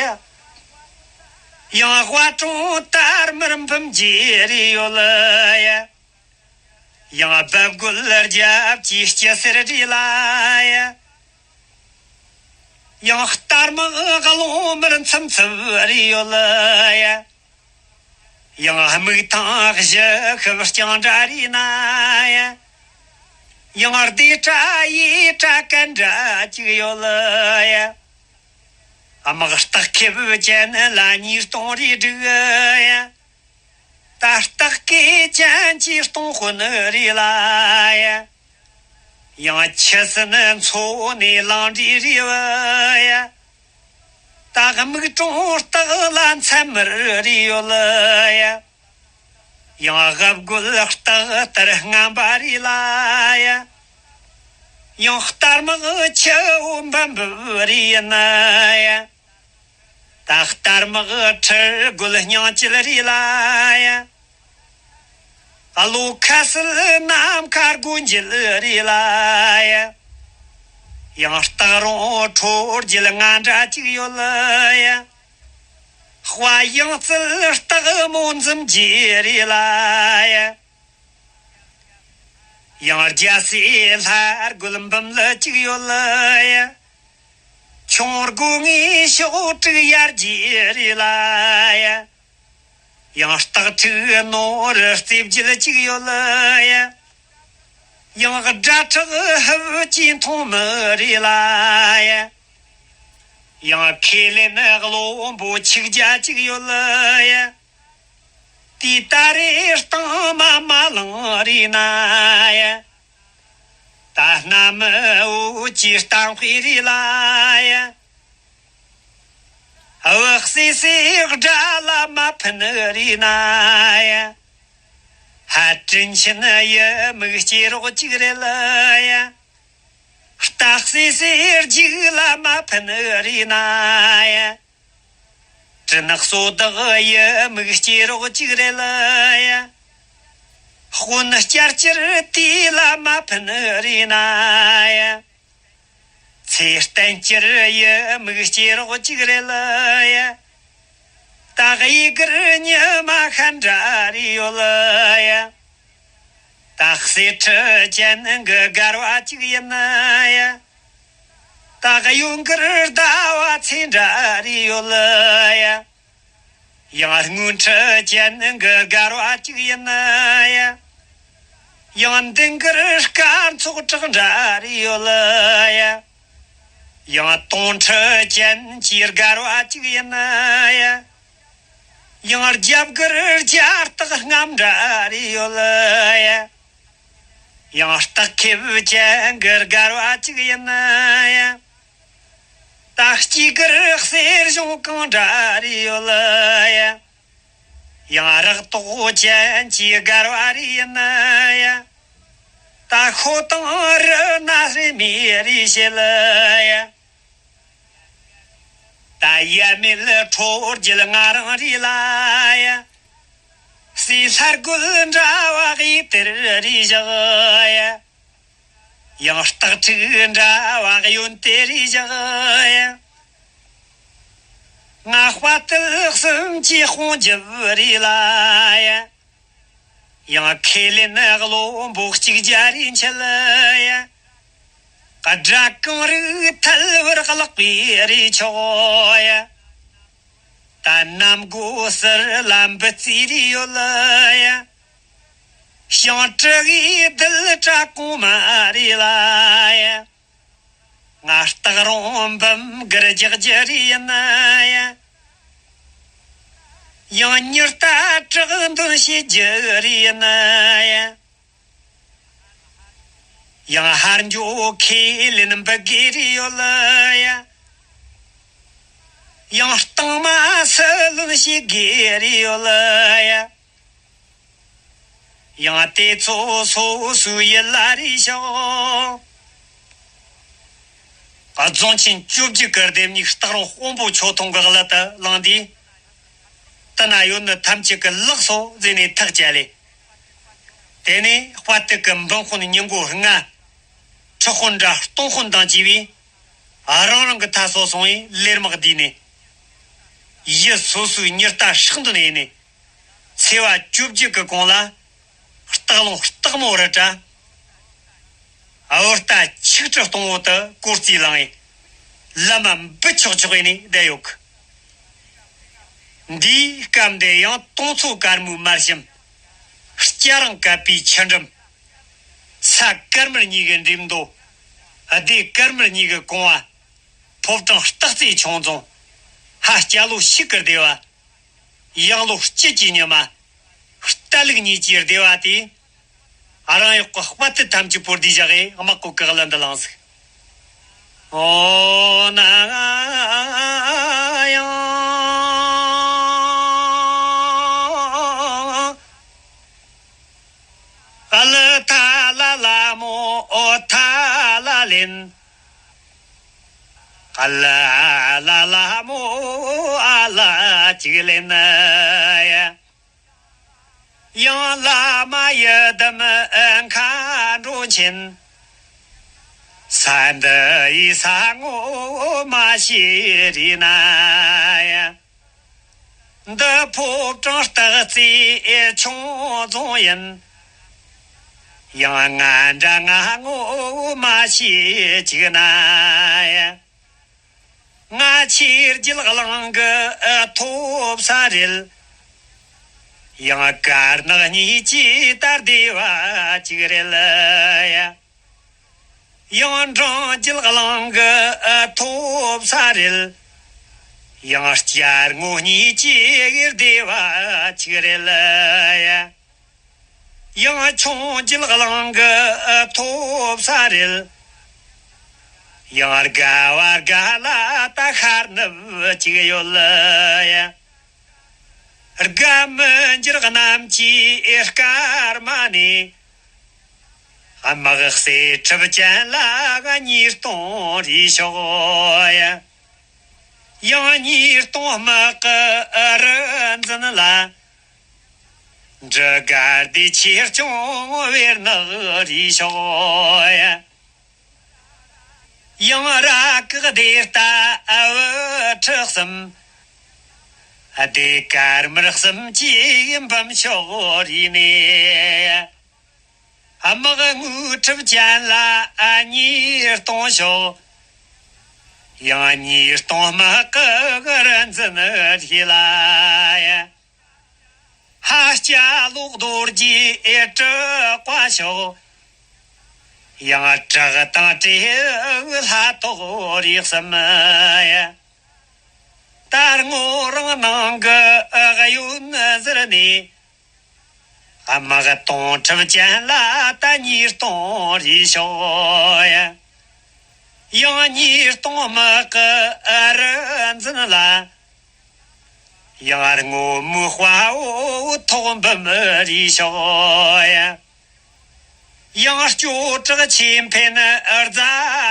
ཡ། ཡང་དཔའ་གྲོང་དར་མར་འབུམ་རྗེ་རེ་ཡོད་ལ་ཡ། ཡང་སྦབ་རྒོལ་རྒྱབ་ཀྱི་སྐྱི་སེར་རེ་ལ་ཡ། ཡང་སྟར་མག་གློང་མར་མཚམས་མཚམས་རེ་ཡོད་ལ་ཡ། ཡང་སྨུག་ཐང་བཞི་ཤུབས་རྐྱང་འདྲ་རེ་ན་ཡ། ཡང་སྡེ་གྲྭ་ཡེ་གྲྭ་གན་འདྲ་གཅིག་ཡོད་ལ་ཡ། དམག་སྟག་ཁེབས་ཅན་ལ་ཉིས་སྟོང་རེ་སྒྲིག་ཡ། ད་སྟག་སྐེ་ཅན་གྱི་སྟོང་དཔོན་རེ་ལ་ཡ། ཡང་ཆུ་སྲིན་མཚོ་ནས་ལང་འདྲི་རེ་བ་ཡ། ད་སྨུག་གྲོང་སྟག་ལ་མཚན་མར་རེ་ཡོད་ལ་ཡ། ཡང་ཧབ་རྒོལ་སྟག་ལྟར་རྔམ་པ་རེ་ལ་ཡ། ཡང་སྟར་མག་ཆུ་བོ་འབབ་འབབ་རེ་ཡིན་ན་ཡ། ད་སྟར་མག་ཁྲིར་རྒོལ་སྙིང་བཅུད་རེ་ལ་ཡ། བློ་ཁ་གསལ་ནམ་མཁའ་སྒོ་འབྱེད་རེ་ལ་ཡ། ཡང་སྟག་རོང་ཁྲོ་རྒྱལ་ང་འདྲ་གཅིག་ཡོད་ལ་ཡ། དཔའ་ཡང་རྩལ་སྟག་མོ་འཛུམ་རྒྱས་རེ་ལ་ཡ། ཡང་རྒྱལ་སྲས་ལྷ་རྒོད་འབུམ་ལ་གཅིག་ཡོད་ལ་ཡ། ཁྱུང་སྒོ་ངའི་ཕྱོགས་དྲུག་ཡར་རྒྱས་རེ་ལ་ཡ། ཡང་སྟག་ཕྲུག་ནོར་རྩེ་བརྒྱད་གཅིག་ཡོད་ལ་ཡ། ཡང་སྒྲ་ཁྲག་ཧབ་ཀྱིས་མཐོང་མི་རེ་ལ་ཡ། ཡང་ཁས་ལེན་གློ་འབོ་ཆིག་བརྒྱ་གཅིག་ཡོད་ལ་ཡ། དེ་ད་རེས་སྟེང་མ་མ་ལང་རེ་ན་ཡ། ད་སྣ་མི་འུ་ཅི་སྟེང་དཔེ་རེ་ལ་ཡ། བག་སི་སི་དགྲ་ལ་མ་ཕན་རེ་ན་ཡ། ཧ་དྲིན་ཆེན་ཡི་མིག་སྐྱེ་རོགས་གཅིག་རེ་ལ་ཡ། སྟག་སི་སི་རྒྱུག་ལ་མ་ཕན་རེ་ན་ཡ། དྲི་ནག་སོ་བདག་ཡི་མིག་སྐྱེ་རོགས་གཅིག་རེ་ལ་ཡ། དཔོན་སྐྱར་སྐྱར་དེ་ལ་མ་ཕན་རེ་ན་ཡ། ཚེ་བརྟན་སྐྱར་ཡི་མིག་སྐྱེ་རོགས་གཅིག་རེ་ལ་ཡ། ད་གཡས་གར་ཉི་མ་ཤར་འདྲ་རེ་ཡོད་ལ་ཡ། ད་ ད་གསེར་ཁྲི་ཅན་གྱི་སྒར་བ་གཅིག་ཡིན་ན་ཡ། ད་གཡོན་གར་ཟླ་བ་ཚེས་འདྲ་རེ་ཡོད་ལ་ཡ། ཡང་སྔོན་ཁྲི་ཅན་གྱི་སྒར་བ་གཅིག་ཡིན་ན་ཡ། ཡང་མདུན་གར་སྐར་ཚོགས་གྲགས་འདྲ་རེ་ཡོད་ལ་ཡ། ཡང་སྟོང་ཁྲི་ཅན་གྱི་སྒར་བ་གཅིག་ཡིན་ན་ཡ། ཡང་རྒྱབ་གར་རྒྱ་སྟག་རྔམ་འདྲ་རེ་ཡོད་ལ་ཡ། ཡང་སྟག་ཁེབས་ཅན་གྱི་སྒར་བ་གཅིག་ཡིན་ན་ཡ། ད་དཀྱིལ་གར་གསེར་གཞོང་གང་འདྲ་རེ་ཡོད་ལ་ཡ། ཡང་རག་ཏོག་ཅན་གྱི་སྒར་བ་རེ་ཡིན་ན་ཡ། ད་ཤོ་དང་རི་ན་རེ་མི་རེ་བྱེད་ལ་ཡ། ད་ཡ་མེད་ཁྲོ་རྒྱལ་ང་རང་རེ་ལ་ཡ། སྲིད་ལྷ་རྒོད་འདྲ་བ་གཡས་དེར་རེ་བཞག་ཡ། ཡང་སྟག་ཕྲུག་འདྲ་བ་གཡོན་དེ་རེ་བཞག་ཡ། ང་དཔའ་ཐུལ་གསུམ་གྱི་དཔུང་འཇུག་རེ་ལ་ཡ། ཡང་ཁས་ལེན་བློན་པོ་གཅིག་བརྒྱ་རེ་འཆལ་ཡ། དགྲ་རྐང་རིགས་ཐལ་བར་བརླག་པའི་རེ་ཆོག་ཡ། ད་གནམ་སྒོ་ཟུར་ལ་འབུད་རྩིས་རེ་ཡོད་ལ་ཡ། ཞིང་དྲུག་གི་རྡུལ་ཕྲ་གོང་མ་རེ་ལ་ཡ། ང་སྟག་རོང་འབུམ་སྒར་རྒྱག་རྒྱུ་རེ་ཡིན་ན་ཡ། ཡང་མྱུར་ལྟ་དྲག་འདོན་བྱེད་རྒྱུ་རེ་ཡིན་ན་ཡ། ཡང་ཧར་འགྱོ་ཁས་ལེན་འབུལ་དགོས་རེ་ཡོད་ལ་ཡ། ཡང་རྟིང་མ་སུ་ལོན་བྱེད་དགོས་རེ་ཡོད་ལ་ཡ། ཡང་དེ་ཚོ་སོ་སོའི་ཡིད་ལ་རེ་ཤོག་རྫོང་ཆེན་བཅོ་བརྒྱད་ཀྱི་ལྡེབས་ཉིག་སྟག་རོང་དཔོན་པོ་ཆོ་ཐུང་གི་གླུ་དེ་བླངས་དུས། དེ་ན་ཡོད་ནི་ཐམས་ཅད་ཀྱི་ལག་སོ་ཟེར་ནས་ཐག་བཅད་ལེ། དེ་ནས་དཔའ་ཐུལ་གྱི་འབུམ་དཔོན་ཉིན་མགོ་ལྔ། ཁྲི་དཔོན་དྲུག་སྟོང་དཔོན་དང་བཅས་པས། རང་རང་གི་མཐའ་སོ་སོང་བས་ལེར་དམག་བསྡུས་ནས། ཡུལ་སོ་སོའི་མྱུར་ལྟ་ཧྲག་འདོན་ཡས་ནས། ཚེས་པ་བཅོ་བརྒྱད་ཀྱི་གོང་ལ། སྟག་ལུང་སྟག་མོ་རི་བཀྲ། འུར་རྟ་ཆིག་ཁྲི་སྟོང་བོ་དུ་གོ་རྩིས་བླངས་ཡས། ལམ་མ་འབུད་ཆོག་ཆོག་ཡས་ནས་བསྡད་ཡོད་གི། འདིའི་སྐབས་འདི་ཡང་དུང་མཚོ་དཀར་མོའི་དམར་ཞིང་། སྐྱ་རེངས་བཀབ་པའི་ཆུ་འགྲམ། ས་དཀར་དམར་གཉིས་ཀྱི་འགྲེམས་རྡོ། སྡེ་དཀར་དམར་གཉིས་ཀྱི་གོང་བ། ཕོ་བྲང་སྟག་རྩེ་ཆུང་རྫོང་། ཧ་སྐྱ་ལོ་ཞིག་གི་སྡེ་བ། ཡང་ལོ་དཀྱིལ་གྱི་ཉི་མ། རྟ་ལུག་གཉིས་ཀྱི་སྡེ་བ་དེ། རང་གཡོག་གི་དཔའ་ཐུལ་ཐམས་ཅད་པོ་བསྡུས་བཞག་གི་དམག་གོ་གི་གླུ་འདི་བླངས་ཟིག་ཨོ་ན་ཡང་། ཨ་ལ་ཐ་ལ་ལ་མོ་ཨོ་ཐ་ལ་ལེན། ཨ་ལ་ལ་ལ་མོ་ཨ་ལ་ཅིག་ལེན་ཡ། ཡང་བླ་མ་ཡི་དམ་མཁའ་འགྲོ་མཁྱེན། ས་འདི་ཡི་ས་ངོ་མ་ཤེས་རིག་ན་ཡ། འདི་ཕོ་བྲང་སྟག་རྩེ་ཆུང་རྫོང་ཡིན། ཡང་ང་འདྲ་ང་ངོ་མ་ཤེས་ཅིག་ན་ཡ། ང་ཆོས་རྒྱལ་གླིང་གི་ཐོབ་ས་རེད། ཡང་དཀར་ནག་གཉིས་ཀྱི་ད་སྡེ་བ་ཅིག་རེད་ཡ། ཡང་འབྲང་རྒྱལ་གླིང་གི་ཐོབ་ས་རེད། ཡང་སྐྱར་ངོ་གཉིས་ཀྱི་སྡེ་བ་ཅིག་རེད་ཡ། ཡང་ཆུང་རྒྱལ་གླིང་གི་ཐོབ་ས་རེད། ཡང་དགའ་བ་དགའ་ལ་ད་ཤར་ནུབ་ཅིག་ཡོད་ཡ། དགའ་མི་འགྱུར་གནམ་གྱི་སྐར་མ་ནས། དམག་སེར་ཁྲི་བཅན་ལ་ཉིས་སྟོང་རེ་ཤོག་ཡ། ཡང་ཉིས་སྟོང་དམག་གི་རི་འཛིན་ལ། འབྲུ་དཀར་སྡེ་ཆེ་ཆུང་བེར་ནག་རེ་ཤོག་ཡ། ཡང་ར་ཀག་སྡེ་རྟ་བུ་ཁྲི་གསུམ། སྡེ་དཀར་དམར་གསུམ་གྱི་འབུམ་ཤོག་རེ་ནས། དམག་དངུལ་ཁྲབ་ཅན་ལ་ཉིས་སྟོང་ཤོག། ཡང་ཉིས་སྟོང་དམག་གི་རི་འཛིན་རེ་ལ་ཡ། ཧ་ཅ་ལོག་རྡོ་རྗེ་དྲི་བ་ཤོག། ཡང་བྲག་དང་བྲེ་ལྷ་ཐོག་རིགས་གསུམ་ཡ། ད་སྔོ་རང་ནང་གི་གཡོན་ཟུར་ནས། དམག་སྟོང་ཁྲབ་ཅན་ལ་ད་ཉིས་སྟོང་རེ་ཤོག་ཡ། ཡང་ཉིས་སྟོང་དམག་གི་རི་འཛིན་ལ། ཡང་སྔོ་མོའི་དཔའ་བོ་ཐོག་འབུམ་རེ་ཤོག་ཡ། ཡང་སྐྱོ་བྲག་ཆེ་འཕེན་རྫ་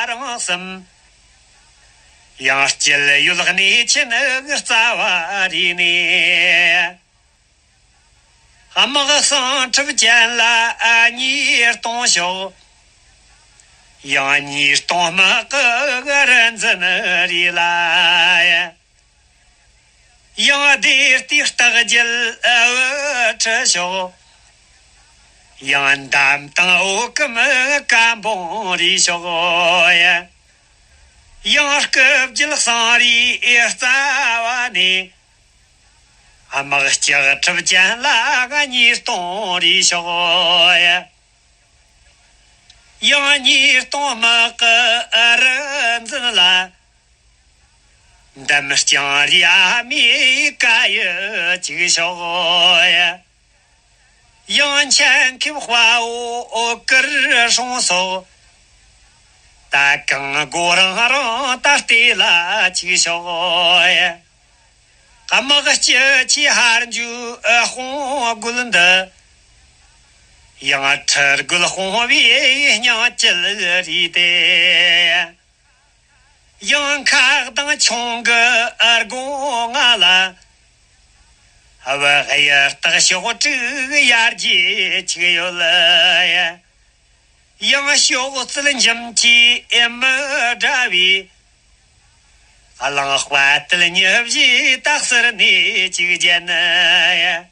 རང་གསུམ། ཡང་སྐྱིད་ཡུལ་གནས་ཆེན་རྩ་བ་རེ་ནས། དམག་སང་ཁྲབ་ཅན་ལ་ཉིས་སྟོང་ཤོག། ཡང་ཉིས་སྟོང་དམག་གི་རི་འཛིན་རེ་ལ་ཡ། ཡང་བདེ་སྟེ་རྟགས་བརྒྱད་འུ་ཁྲི་ཤོག། ཡང་འདམ་དང་འོ་སྐམ་སྐམ་བོང་རེ་ཤོག་ཡ། ཡང་སྐུ་བརྒྱད་གསང་རིའི་རྩ་བ་ནས། དམག་ལྕགས་ཁྲབ་ཅན་ལ་ཉིས་སྟོང་རེ་ཤོག་ཡ། ཡང་ཉིས་སྟོང་དམག་གི་རི་འཛིན་ལ། འདམ་རྐྱང་རིའི་ཨ་མའི་ཀ་ཡུ་གཅིག་ཤོག་ཡ། ཡང་ཆེན་ཁེབ་དཔའ་བོ་ཀིར་སྲུང་སོགས། ད་གང་སྒོ་རང་རང་ད་ལྟེ་ལ་གཅིག་ཤོག་ཡ། དམག་སྤྱི་ཆེ་ཧར་འཇུ་དཔུང་རྒོད་འདི། ཡང་ཁྲི་རྒོད་དཔུང་བའི་སྙིང་བཅུད་རེད་དེ། ཡང་ཁག་དང་ཆུང་གི་སྒོ་ང་ལ། བ་གཡུ་སྟག་ཤོག་དྲུག་ཡར་རྒྱས་ཅིག་ཡོད་ཡ། ཡང་ཤོག་རྩལ་འཇམ་གྱི་མི་འདྲ་བའི། གླང་དཔའ་རྟུལ་མྱི་བཞིའི་རྟགས་གསལ་ནས་ཅིག་བརྒྱན་ཡ།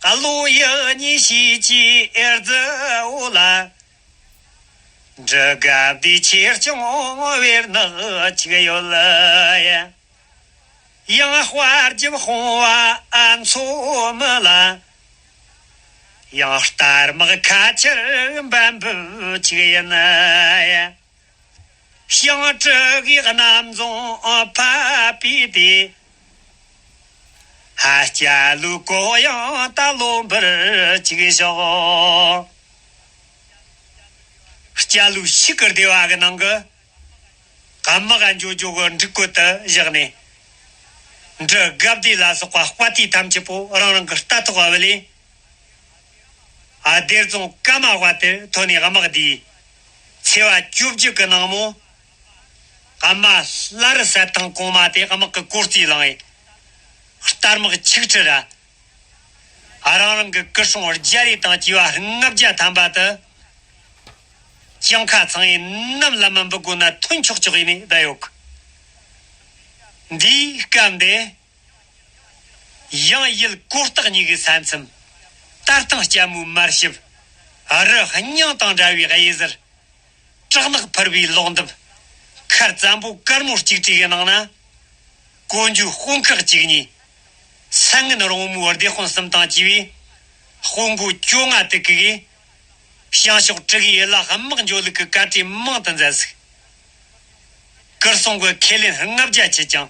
གློ་ཡི་གཉིས་བྱས་ཀྱི་རྫི་བོ་ལ། འབྲུ་དགའ་བདེ་ཆེ་ཆུང་བེར་ནག་ཅིག་ཡོད་ཡ། ཡང་དཔའ་རྒྱབ་དཔུང་བ་མཚོ་མི་ལ། ཡང་རྟ་དམག་ཁ་ཆར་འབམ་འབུམ་ཅིག་ཡིན་ཡ། ཞིང་དྲུག་གི་གནམ་རྫོང་ཕ་པི་ཏི། ཧ་སྐྱ་ལུ་གོ་ཡང་ད་ལོ་འབུར་ཅིག་ཞོག། སྐྱ་ལུ་ཤིག་གི་སྡེ་བ་གི་ནང་གི་དམག་འགྱོ་འགྱོ་གི་འགྲིག་བཀོད་དུ་བཞག་ནས། འབྲུ་དགའ་བདེ་ལ་སོགས་པ་དཔའ་རྟུལ་ཐམས་ཅད་པོ་རང་རང་གི་རྟ་ཐོག་བ་བུད་ལས། ཨ། སྡེར་རྫོང་ཀ་མ་བ་དེར་ཐོན་ནས་དམག་བསྡུས། ཚེས་པ་བཅོ་བརྒྱད་ཀྱི་ནངས་མོ། ཨ་མ་བླ་རི་ཟ་ཐང་གོང་མ་དེ་དམག་གི་གོ་རྩིས་བླངས་ཡས། རྟ་དམག་ཆིག་ཁྲི་ར། ཨ། རང་རང་གི་སྐུ་སྲུང་རྒྱ་རས་དང་བཅས་པ་ལྔ་བརྒྱ་ཐམ་པ་དུ། གྱང་ཁ་ཚང་ཡས་གནམ་ལ་མི་འབུད་དགོས་ན་ཐོན་ཆོག་ཆོག་ཡས་ནས་བསྡད་ཡོད་གི། འདིའི་སྐབས་འདི། ཡང་ཡུལ་གོ་སྟག་གཉིས་ཀྱི་ས་མཚམས། ད་ཐང་སྐྱ་མོའི་མར་ཞབས། རི་སྙིང་དང་འདྲ་བའི་གཡས་ཟུར། བྲག་ནག་ཕུར་བའི་ལོག་འདབས། མཁར་བཙན་པོ་དཀར་མོ་གཅིག་དྲུས་ཀྱི་ནང་ན། གོ་འཇུ་དཔོན་ཁག་བཅུ་གཉིས། སན་ངན་རོང་མོའི་སྡེ་དཔོན་གསུམ་དང་བཅས་པའི། དཔོན་མགོ་བཅོ་ལྔ་དེ་གི་གིས། བྱང་ཕྱོགས་དྲུ་གི་ཡུལ་ལ་དམག་འགྱོ་ལུགས་ཀྱི་བཀའ་དྲིན་མང་དུ་མཛད་ཟིག། ཁིར་སོང་གི་ཁས་ལེན་ལྔ་བརྒྱ་ཆིག་རྐྱང་།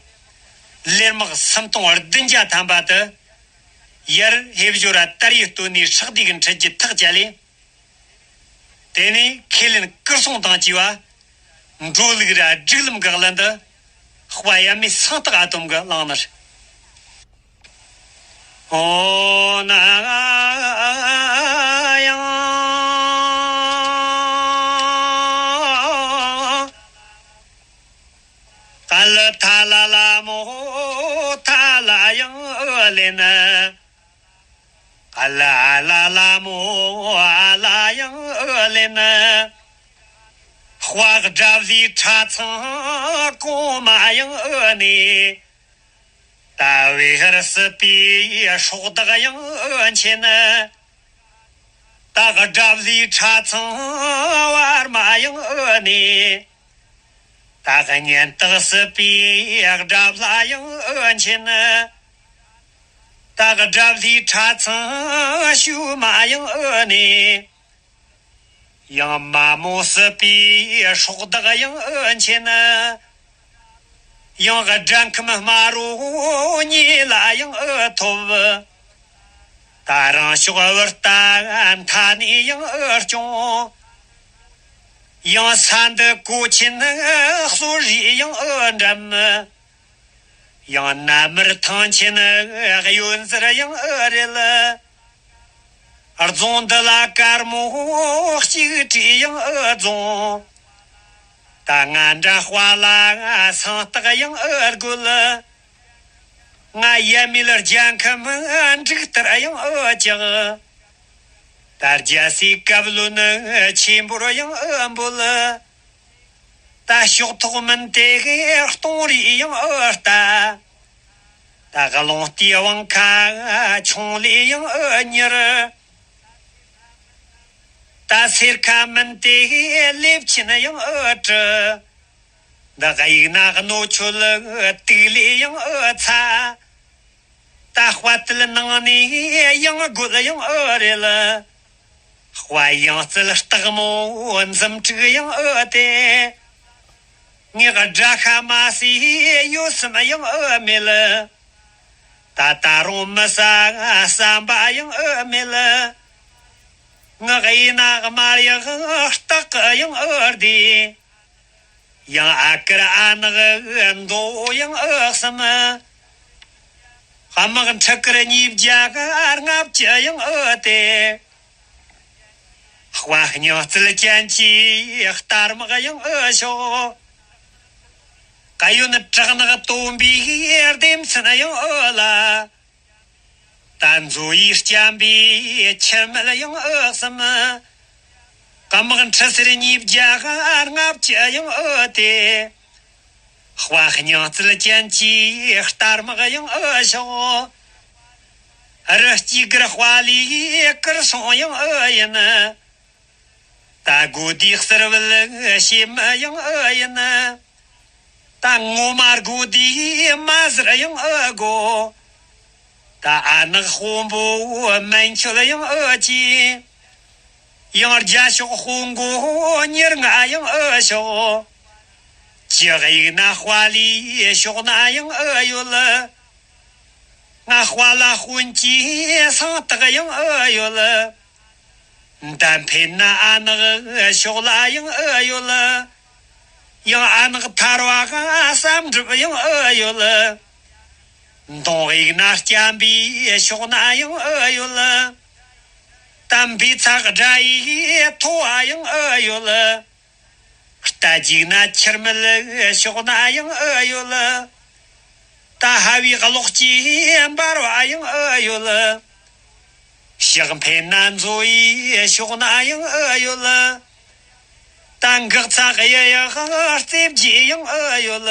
ལེར་དམག་སུམ་སྟོང་བདུན་བརྒྱ་ཐམ་པ་དུ། ཡར་ཧེ་བཞོ་ར་དར་ཡི་སྟོད་ནས་ཧྲག་བསྡུས་ཀྱི་འཕྲུལ་གྱིས་ཐག་བཅད་ལས། དེ་ནས་ཁས་ལེན་ཁིར་སོང་དང་བཅས་པ། འགྲོ་ལུགས་ར་སྒྲིག་ལམ་གི་གླིང་དུ། དཔའ་ཡབ་མེས་སང་སྟག་ཨ་དོམ་གྱིས་བླངས་ནི་རེད། ཨོ་ན་ཡང་། ཨ་ལ་ཐ་ལ་ལ་མོ་ཐ་ལ་ཡང་ལེན། ཨ་ལ་ཨ་ལ་ལ་མོ་ཨ་ལ་ཡང་ལེན། དཔའ་དགྲ་བཟའི་ཁྲ་ཚང་གོང་མ་ཡང་ནས། ད་བེ་ཧར་སྲིད་པའི་སྲོག་བདག་ཡང་མཁྱེན། ད་དགྲ་བླའི་ཁྲ་ཚང་བར་མ་ཡང་ཨ་ནི། ད་གཉེན་དག་སྲིད་པའི་དགྲ་བླ་ཡང་ཨ་མཁྱེན། ད་དགྲ་བླའི་ཁྲ་ཚང་ཤུལ་མ་ཡང་ཨ་ནི། ཡང་མ་མོ་སྲིད་པའི་སྲོག་བདག་ཡང་ཨ་མཁྱེན། ཡང་དགྲ་ཁམས་དམར་པོ་ཉིད་ལ་ཡང་ཨ་ཐོབ། ད་རང་ཕྱོགས་བུ་རྟ་མཐའ་ནས་ཡང་ཨ་སྐྱོང་། ཡང་ས་འདི་གོ་ཆེན་གསོ་རིགས་ཡང་ཨ་འགྲམ། ཡང་ན་མར་ཐང་ཆེན་གཡོན་ཟུར་ཡང་ཨ་རེད། རྫོང་འདི་ལ་དཀར་མོ་གཅིག་བྲིས་ཡང་ཨ་རྫོང་། ད་ང་འདྲ་དཔའ་ལ་སང་སྟག་ཡང་ཨ་རྒོལ། ང་ཡབ་མེས་རྒྱལ་ཁམས་འབྲུག་ལྟར་ཡང་ཨ་ལྕགས། ད་རྒྱལ་སྲས་བཀའ་བློན་ཆེན་པོར་ཡང་ཨ་འབོད། ད་ཕྱོགས་ཐོག་མུན་དེ་གཏོང་རིགས་ཡང་ཨ་རྟ། ད་རླུང་རྟའི་དབང་ཁ་ཆུང་ལས་ཡང་ཨ་གཉེར། ད་སེར་ཁ་མུན་དེ་ལེབ་ཆེན་ཡང་ཨ་གྲུ། ད་དབྱུག་ན་རྣོ་མཆོད་དུག་ལས་ཡང་ཨ་ཚ། ད་དཔའ་རྟུལ་ནང་ནས་ཡང་རྒོད་ཡང་ཨ་རེད། དཔའ་ཡང་རྩལ་སྟག་མོ་འཛུམ་དྲུག་ཡང་ཨ་དེ། ངས་དགྲ་ཤ་མ་ཟོས་ཡོད་སེམས་ཡང་ཨ་མེད། ད་ད་རུང་མི་ཟ་བསམ་པ་ཡང་ཨ་མེད། ངག་ཡིན་ན་དམར་ཡག་སྟག་ཡང་ཨ་བདེ། ཡང་ཨ་ཀར་ཨ་ནག་མདོ་ཡང་ཨ་གསུམ། དམག་འཁྲུག་ཀར་ཉིས་བརྒྱ་ལྔ་བཅུ་ཡང་ཨ་དེ། དཔའ་སྙིང་རྩལ་ཅན་གྱི་རྟ་དམག་ཡང་ཨ་ཤོག་གཡོན་བྲག་ནག་སྟོན་པའི་ལྡེ་མཚོན་ཡང་ཨ་ལ། ད་མཛོ་ཡིས་བསྐྱམས་པའི་ཁྱི་མེད་ཡང་ཨ་གསུམ། དམག་འཁྲུག་སེར་ཉིས་བརྒྱ་ལྔ་བཅུ་ཡང་ཨ་དེ། དཔའ་སྙིང་རྩལ་ཅན་གྱི་རྟ་དམག་ཡང་ཨ་ཤོག་རི་སྐྱེས་སྒར་དཔའ་ལས་སྐུར་སྲུང་ཡང་ཨ་ཡིན། ད་དགོ་དེའི་གསེར་བལ་ཞེ་མི་ཡང་ཨ་ཡིན། ད་ངོ་མ་དགོ་དེའི་མ་ཟུར་ཡང་ཨ་དགོ་ད་ཨ་ནག་དཔོན་པོ་མན་ཆོད་ཡང་ཨ་ཅི། ཡང་རྒྱ་ཤོག་དཔོན་མགོ་ཉེར་ལྔ་ཡང་ཨ་ཤོག་ཅི་གཡུག་ན་དཔའ་ལས་ཤོག་ན་ཡང་ཨ་ཡོད། ང་དཔའ་ལ་དཔོན་གྱི་སང་སྟག་ཡང་ཨ་ཡོད། མདའ་འཕེན་ན་ཨ་ནག་ཤོག་ལ་ཡང་ཨ་ཡོད། ཡང་ཨ་ནག་ཐར་བ་ག་བསམ་གྲུབ་ཡང་ཨ་ཡོད། མདུང་གཡུག་ན་སྐྱམ་པའི་ཤོག་ན་ཡང་ཨ་ཡོད། དམ་པའི་ཚག་སྒྲ་ཡི་ཐོ་བ་ཡང་ཨ་ཡོད། རྟ་རྒྱུག་ན་ཁྱིར་མིད་ཤོག་ན་ཡང་ཨ་ཡོད། ད་ཧ་བའི་གློག་ཀྱི་འབར་བ་ཡང་ཨ་ཡོད། ཕྱག་འཕེན་ན་མཛོ་ཡི་ཤོག་ན་ཡང་ཨ་ཡོད། ད་འགག་ཚ་གཡུ་ཡག་རྩེ་བརྒྱད་ཡང་ཨ་ཡོད།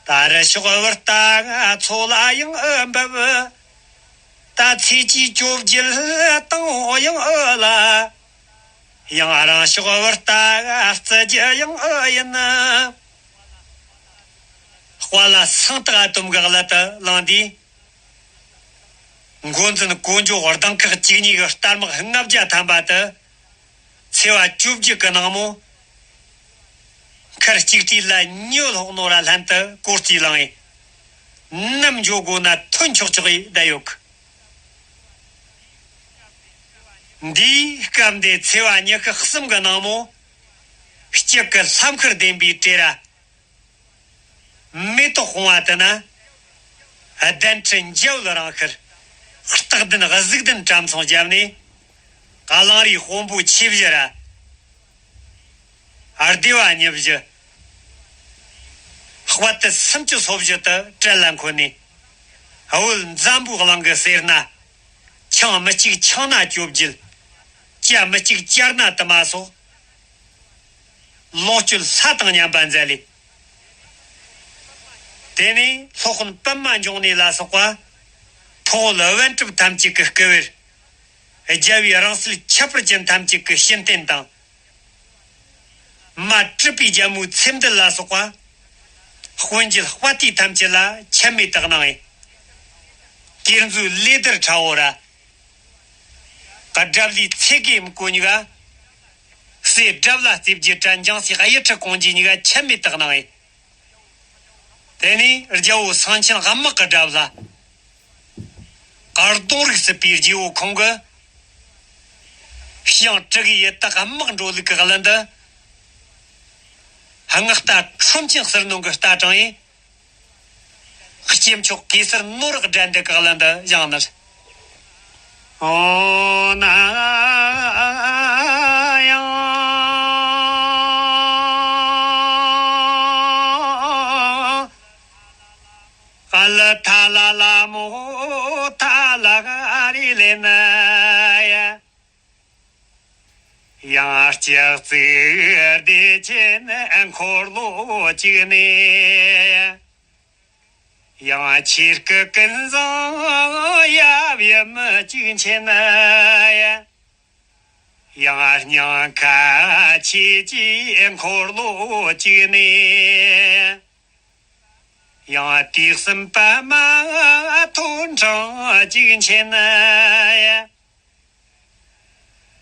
ད་རི་ཤོག་བུ་རྟ་མཚོ་ལ་ཡང་ཨ་འབབ། ད་ཚེས་ཀྱི་བཅོ་བརྒྱད་དང་པོ་ཡང་ཨ་ལ། ཡང་རང་ཕྱོགས་བུ་རྟ་རྩི་རྒྱུ་ཡང་ཨ་ཡིན། དཔའ་ལ་སང་སྟག་ཨ་དོམ་གི་གླུ་དེ་བླངས་དུས། འགོ་འཛིན་དཀོན་མཆོག་གདང་ཁག་བཅུ་གཉིས་ཀྱི་རྟ་དམག་ལྔ་བརྒྱ་ཐམ་པ་དེ། ཚེས་པ་བཅོ་བརྒྱད་ཀྱི་ནངས་མོ། མཁར་གཅིག་སྒྲིལ་ལ་ཉི་འོད་ལྷོག་ནོ་ར་ལྷན་དུ་གོ་རྩིས་བླངས་ཡིན། ནམ་འགྱོ་དགོས་ན་ཐོན་ཆོག་ཆོག་ཡིན་བསྡད་ཡོད་གི། འདིའི་སྐབས་འདི་ཚེས་པ་ཉི་ཤུ་གསུམ་གྱི་ནངས་མོ། སྐྱིད་ཀྱི་ལྷམ་མཁར་ལྡེམ་པའི་གྲས་ར། མེ་ཏོག་སྤུངས་པ་དེ་ན། གདན་ཁྲི་འཇའ་འོད་རང་ཤར། སྟག་གདན་གཟིག་གདན་བཀྲམ་ཚོང་བརྒྱབ་ནས། གླང་རིའི་དཔོན་པོ་ཆེ་བཞི་ར། སྡེ་བ་ཉི་བཞི། དཔའ་རྟུལ་སུམ་ཅུ་སོ་བཞི་དེ་གྲལ་ལ་འཁོད་ནས། བོད་འཛམ་བུའི་གླིང་གི་སེར་སྣ། ཆང་མི་གཅིག་ཆང་སྣ་བཅོ་བརྒྱད། ཇ་མི་གཅིག་ཇ་སྣ་དུ་མ་སོགས། ལོངས་སྤྱོད་ལྷ་དང་མཉམ་པ་མཛད་ལས། དེ་ནས་སློབ་དཔོན་པདྨ་འབྱུང་གནས་ལ་སོགས་པ། ཕུང་པོ་པཎ་གྲུབ་ཐམས་ཅད་ཀྱི་སྐུ་བེར། རྒྱལ་བའི་རིང་བསྲེལ་ཁྱད་པར་ཅན་ཐམས་ཅད་ཀྱི་བྱིན་རྟེན་དང་། མ་གྲུབ་པའི་རྒྱལ་མོའི་ཚེ་འདུལ་ལ་སོགས་པ། དཔོན་བརྒྱུད་དཔའ་རྟུལ་ཐམས་ཅད་ལ་ཆད་མེད་དུ་གནང་ངེ། དེར་མཛོད་ལས་དར་ཁྲ་བོ་ར། ག་སྒྲ་བླའི་ཚེ་གེ་མགོ་གཉིས་ཀ། སྲས་དགྲ་བླ་རྩེ་བརྒྱད་དྲ་འཇང་སའི་གཡུ་ཁྲི་གོང་རྗེ་གཉིས་ཀ་ཆད་མེད་དུ་གནང་ངེ། དེ་ནས་རྒྱལ་བོ་སེང་ཆེན་དམག་གི་དགྲ་བླ། གར་གདོང་རིགས་སྲིད་པའི་རྗེ་བོ་ཁོང་གི། ཞིང་དྲུག་གི་ཡི་དྭགས་དམག་འགྲོ་ལུགས་ཀྱི་གླུ་འདི། སྔགས་རྟ་ཁྲོམ་ཆེན་ཟུར་སྣོན་གྱི་རྟ་དྲངས་ཡིན། སྐྱེས་མཆོག་གེ་སར་ནོར་བུ་དགྲ་འདུལ་གྱི་གླུ་འདི་བཞེངས་ནས། ཨོ་ན་ཡང་། ཨ་ལ་ཐ་ལ་ལ་མོ་ཐ་ལ་ག་རི་ལེ་ན་ཡ། ཡང་ལྕགས་རྩིག་བདེ་ཆེན་འཁོར་ལོ་གཅིག་ནས། ཡང་ཆོས་སྐུ་ཀུན་བཟང་ཡབ་ཡུམ་གཅིག་མཁྱེན་ན་ཡ། ཡང་སྙིང་ཁ་ཆོས་ཀྱི་འཁོར་ལོ་གཅིག་ནས། ཡང་དུས་གསུམ་པདྨ་ཐོད་ཕྲེང་གཅིག་མཁྱེན་ན་ཡ།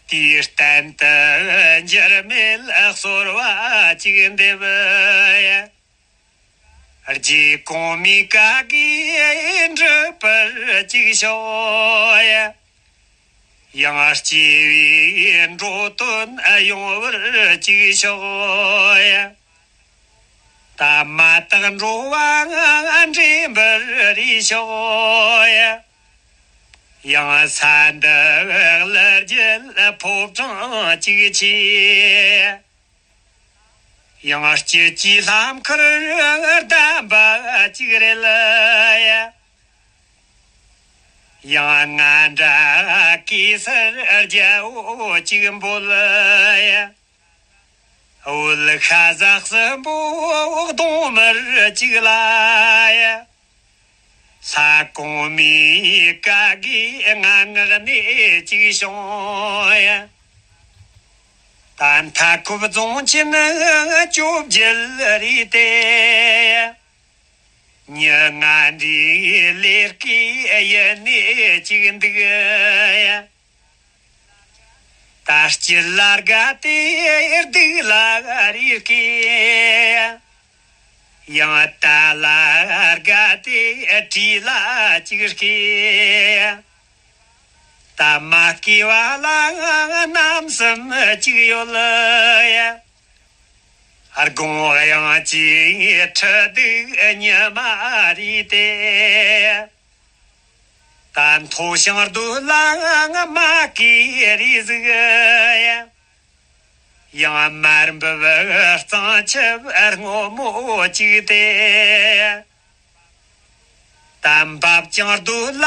དུས་གཏན་དུ་འགྱུར་མེད་གསོལ་བ་གཅིག་འདེབས་ཡ། རྗེ་གོང་མའི་བཀའ་བསྒོས་འགྲུབ་པར་གཅིག་ཤོག་ཡ། ཡང་སྐྱེ་བའི་འགྲོ་དོན་ཡོང་བར་གཅིག་ཤོག་ཡ། ད་མ་དག་འགྲོ་བ་འདྲེན་པར་རེ་ཤོག་ཡ། ཡང་ས་འདི་ལ་རྒྱལ་ཕོ་བྲང་གཅིག་ཆེ། ཡང་སྐྱིད་ཀྱི་ལྷམ་ཁར་གདམས་པ་གཅིག་རེད་ཡ། ཡང་ང་འདྲ་གེ་སར་རྒྱལ་པོ་གཅིག་འབོད་ཡ། འོལ་ཤ་ཟ་གསུམ་པོ་གདོང་དམར་གཅིག་ལ་ཡ། ལྷ་གོང་མའི་བཀའ་བསྒོས་ང་ངག་ནས་གཅིག་བྱུང་ཡ། ད་མཐའ་འཁོབ་རྫོང་ཆེན་བཅོ་བརྒྱད་རེད་དེ། མྱི་ང་འདྲའི་ལས་ཀའི་ཡུལ་ནས་གཅིག་འདུག་ཡ། ད་སྐྱིད་ལ་དགའ་སྟེ་སྡུག་ལ་རེ་སྐྱེ། ཡང་དལ་ལ་དགའ་སྟེ་བྲེལ་ལ་གཅིག་སྐྱེ། ད་མ་སྐྱེ་བ་ལ་རྣམ་གསུམ་གཅིག་ཡོད་ཡ། དགོངས་དབྱངས་ཀྱི་ཁྲི་གདུགས་ཉི་མ་རེད་དེ། ད་མཐོ་ཞིང་རྡོ་ལ་མ་སྐྱེས་རེ་ཟིག་ཡ། ཡང་མར་འབབ་གཙང་ཆབ་སྔོན་མོ་གཅིག་སྟེ། ད་འབབ་ཀྱང་རྡོ་ལ་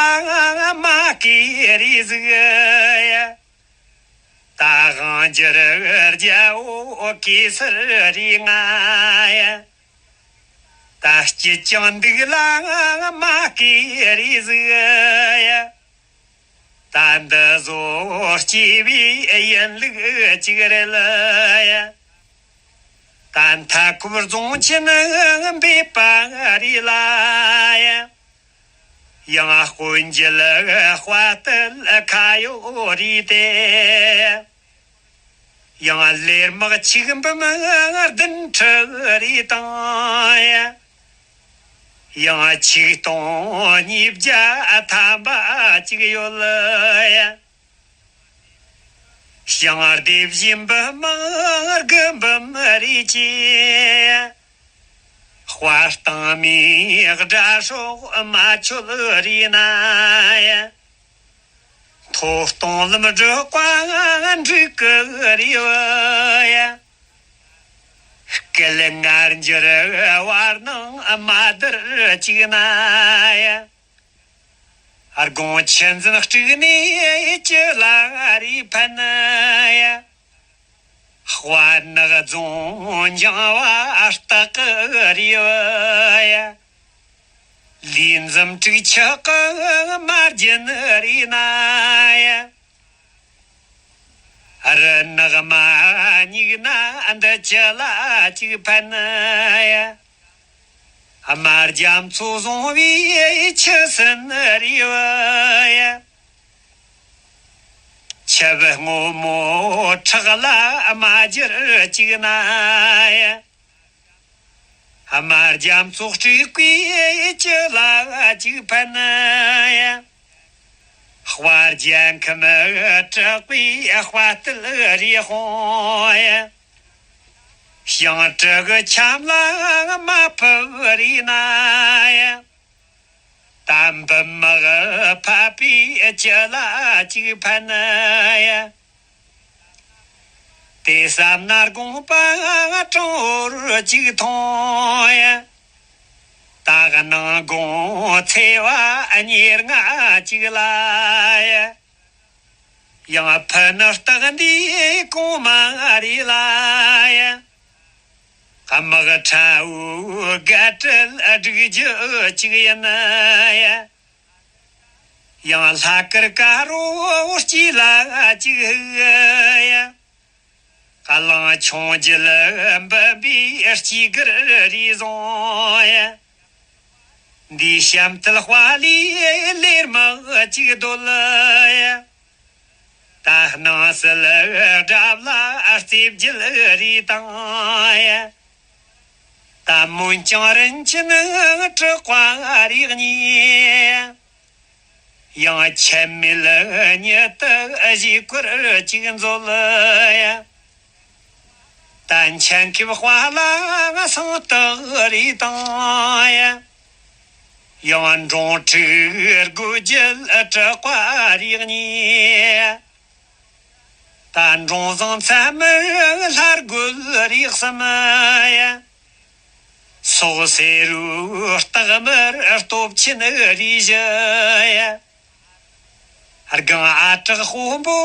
མ་སྐྱེས་རེ་ཟིག་ཡ། ད་དབང་སྒྱུར་རྒྱལ་པོ་གེ་སར་རེད་ང་ཡ། ད་སྐྱིད་ཀྱང་སྡུག་ལ་མ་སྐྱེས་རེ་ཟིག་ཡ། ད་འདི་ཚོ་སྐྱེ་བའི་ཡིན་ལུགས་གཅིག་རེད་ཡ། ད་མཐའ་འཁོབ་རྫོང་ཆེན་འབེབས་པ་རེད་ལ་ཡ། ཡང་དཔོན་བརྒྱུད་དཔའ་རྟུལ་ཁ་ཡོད་རེད་དེ། ཡང་ལས་དམག་ཆིག་འབུམ་བདུན་ཁྲི་རེ་དང་ཡ། ཡང་ཆིག་སྟོང་ཉིས་བརྒྱ་ཐམ་པ་གཅིག་ཡོད་ཡ། ཞིང་སྡེ་བཞི་འབུམ་དགུ་འབུམ་རེ་ཆེ། དཔའ་གཏང་མའི་དགྲ་སྲོག་མ་ཆོད་རེ་ན་ཡ། མཐོ་གཏོང་ལམ་སྒྲུབ་པ་འགྲིག་གི་རེད་ཡ། སྐད་ངར་འགྱུར་བར་སྣང་མ་བསྡུར་གཅིག་ན་ཡ། དགོང་ཆུ་འཛིན་དཀྲུགས་ནས་ཅི་ལ་རེ་ཕན་ཡ། དཔའ་ནག་རྫོང་འགྱིང་བ་སྟག་གི་རེ་བ་ཡ། ལས་འཛིན་དྲུག་ཆག་གི་མ་རྒྱུན་རེ་ན་ཡ། རི་ནགས་མ་སྙིགས་ན་འདི་ཅི་ལ་ཅིག་ཕན་ཡ། དམར་རྒྱ་མཚོ་བཟུང་བའི་ཆུ་སྲིན་རི་བོ་ཡ། ཆུ་བོ་སྔོན་མོ་ཁྲག་ལ་མ་གྱུར་ཅིག་ན་ཡ། དམར་རྒྱ་མཚོ་དྲེགས་པའི་ཆུ་ལ་ཅིག་ཕན་ཡ། དཔའ་རྒྱལ་ཁམས་དྲེགས་པའི་དཔའ་རྟུལ་རི་དཔུང་ཡ། ཞིང་དྲུག་གི་ཁྱམས་ལ་མ་ཕབ་རི་ན་ཡ། ད་འབུམ་དམག་ཕབ་པའི་ཆུ་ལ་ཅིག་ཕན་ཡ། དེ་བསམ་ན་དགོངས་པ་དྲང་བོར་ཅིག་མཐོང་ཡ། ད་གནང་དགོངས་ཚེ་བ་ཉེར་ལྔ་ཅིག་ལ་ཡ། ཡང་ཕུ་ནུ་སྟག་འདིའི་གོང་མ་རེད་ལ་ཡ། དམག་ཁྲ་བོའི་དགའ་སྤྲེལ་སྒྲིག་རྒྱུ་ཅིག་ཡིན་ཡ། ཡང་ལྷ་དཀར་དཀར་རོ་སྐྱིད་ལ་ཅིག་ཧུ་ཡ། གླང་ཆུང་རྒྱལ་འབུམ་པའི་སྐྱིད་གར་རི་བཟུང་ཡ། འདིའི་ཞབས་མཐིལ་དཔའ་ལས་ལེར་མ་ཅིག་སྡོད་ཡ། ད་སྣང་སྲིད་དགྲ་བླ་རྩེ་བརྒྱད་རི་དང་ཡ། ད་མོན་རྐྱང་རིན་ཆེན་གྲགས་པ་རི་གཉིས། ཡང་ཆད་མེད་ཉི་ཟླ་བཞིས་བསྐོར་ཅིག་མཛོད་ཡ། ད་མཆན་ཁེབས་དཔའ་ལ་སང་སྟག་རི་དང་ཡ། ཡང་འབྲོང་ཕྲུག་དགུ་བརྒྱད་གྲགས་པ་རི་གཉིས། ད་འབྲོང་བཟང་མཚན་མོ་ལྷ་རྒོད་རི་གསུམ་ཡ། སོག་སེར་རུ་སྟག་དམར་སྟོབས་ཆེན་རི་བཞི་ཡ། སྒང་ཨ་བྲག་དཔོན་པོ་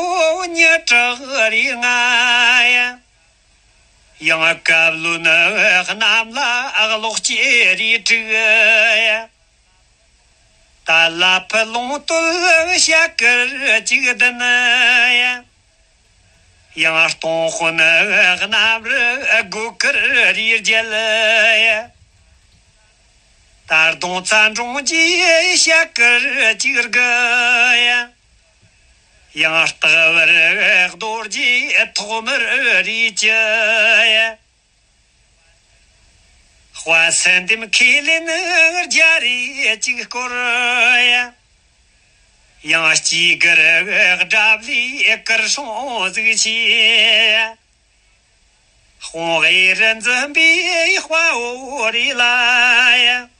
ཉི་བྲག་རི་ལྔ་ཡ། ཡང་བཀའ་བློན་གནམ་ལ་གློག་སྐྱེས་རི་དྲུག་ཡ། ད་ལ་ཕུ་ལུང་སྟོད་བྱ་དཀར་གཅིག་བདུན་ཡ། ཡང་སྟོང་དཔོན་གནམ་རི་སྒོ་དཀར་རི་བརྒྱད་ཡ། ད་གདོང་རྩ་འབྲོང་རྗེ་བྱ་དཀར་གཅིག་དགུ་ཡ། ཡང་སྟག་བར་རྡོ་རྗེ་ཐོག་མར་རི་བཅུ་ཡ། དཔའ་སན་འདེམས་ཁས་ལེན་རྒྱ་རི་གཅིག་སྐོར་ཡ། ཡང་སྐྱིད་གར་དགྲ་བླའི་དཀར་སྲུང་གཟིགས་ཆེ་ཡ། དཔུང་གཡས་རུ་འཛིན་པའི་དཔའ་བོ་རེད་ལ་ཡ།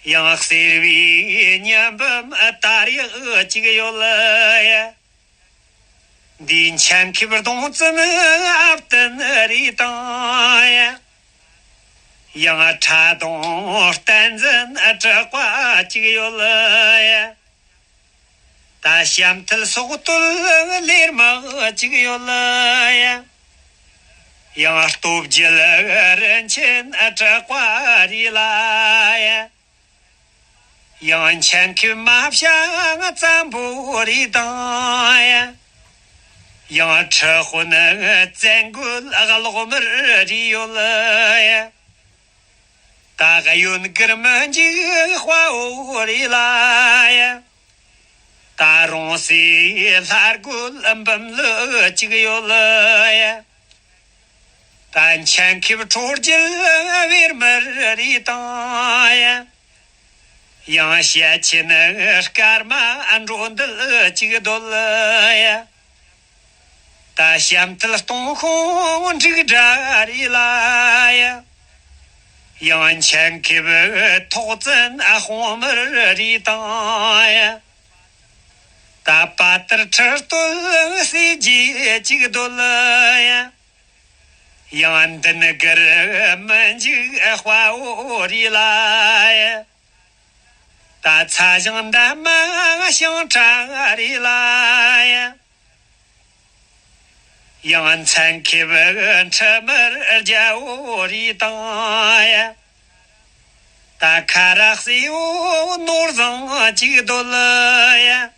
ཡང་གསེར་བའི་ཉི་འབུམ་དར་ཡག་གཅིག་ཡོད་ལ་ཡ། འདིའི་མཆན་ཁེབས་གདོང་བཙན་ཨ་བསྟན་རེད་དང་ཡ། ཡང་ཁྲ་གདོང་བསྟན་འཛིན་གྲགས་པ་གཅིག་ཡོད་ལ་ཡ། ད་ཞབས་མཐིལ་སོག་སྟོད་ལེར་མ་གཅིག་ཡོད་ལ་ཡ། ཡང་སྟོབས་རྒྱལ་རིན་ཆེན་གྲགས་པ་རེད་ལ་ཡ། ཡང་མཆན་ཁེབས་མ་བྱ་བཙན་པོ་རེད་དང་ཡ། ཡང་ཁྲི་དཔོན་བཙན་རྒོད་གློག་དམར་རེད་ཡོད་ལ་ཡ། ད་གཡོན་དཀར་མི་འཇིགས་དཔའ་བོ་རེད་ལ་ཡ། ད་རོང་སའི་ལྷ་རྒོད་འབུམ་ལོ་གཅིག་ཡོད་ལ་ཡ། ད་མཆན་ཁེབས་ཁྲོ་རྒྱལ་བེར་དམར་རེད་དང་ཡ། ཡང་བྱ་ཆེན་སྐར་མ་འགྲོ་འདུལ་གཅིག་སྡོད་ལ་ཡ། ད་ཞབས་མཐིལ་སྟོང་ཤོང་འབྲུག་སྒྲ་རེད་ལ་ཡ། ཡང་མཆན་ཁེབས་ཐོག་བཙན་དཔུང་དམར་རེད་དང་ཡ། ད་དཔའ་དར་ཁྲི་སྟོད་གསེར་གྱི་གཅིག་སྡོད་ལ་ཡ། ཡང་མདུན་དཀར་མི་འཇིགས་དཔའ་བོ་རེད་ལ་ཡ། ད་ཚ་ཞང་འདབ་མ་ཞིང་ཁྲ་རེད་ལ་ཡ། ཡང་མཚན་ཁེབས་འཕྲུལ་མར་རྒྱལ་བོ་རེད་དང་ཡ། ད་ཁ་རག་སེ་བོ་ནོར་བཟང་གཅིག་སྡོད་ལ་ཡ།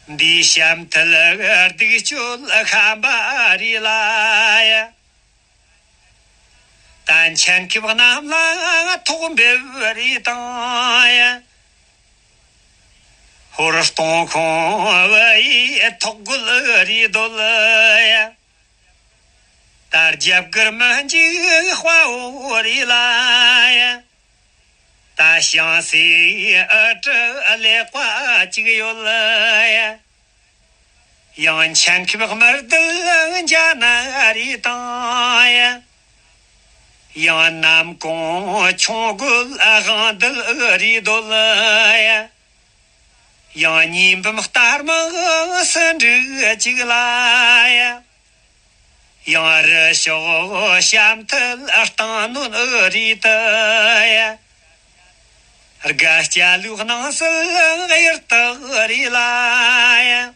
འདིའི་བྱམས་མཐིལ་གདུགས་སྤྱོད་ཤམ་པ་རེད་ལ་ཡ། ད་མཆན་ཁེབས་གནམ་ལ་ཐོག་འབེབས་རེད་དང་ཡ། ཧོར་སྟོང་ཁོང་བུ་ཡི་ཐོག་རྒོལ་རེད་འདོད་ཡ། ད་རྒྱབ་དཀར་མི་འཇིགས་དཔའ་བོ་རེད་ལ་ཡ། ད་ཞང་སྲིད་ཨུ་ཏྲ་ཀླད་པ་གཅིག་ཡོད་ཡ། ཡང་མཆན་ཁེབས་དམར་རྡུལ་འཇའ་ན་རེད་དང་ཡ། ཡང་ནམ་གུང་ཆུང་རྒོད་དབང་རྡུལ་རེད་འདོད་ཡ། ཡང་གཉིས་འབུམ་སྟར་མ་སུ་འབྲུག་གཅིག་ལ་ཡ། ཡང་རི་ཤོག་བྱམས་མཐིལ་སྟེང་གནོན་རེད་ཡ། དགའ་སྐྱ་ལུག་སྣང་སྲིད་གཡུར་དག་རེད་ལ་ཡ།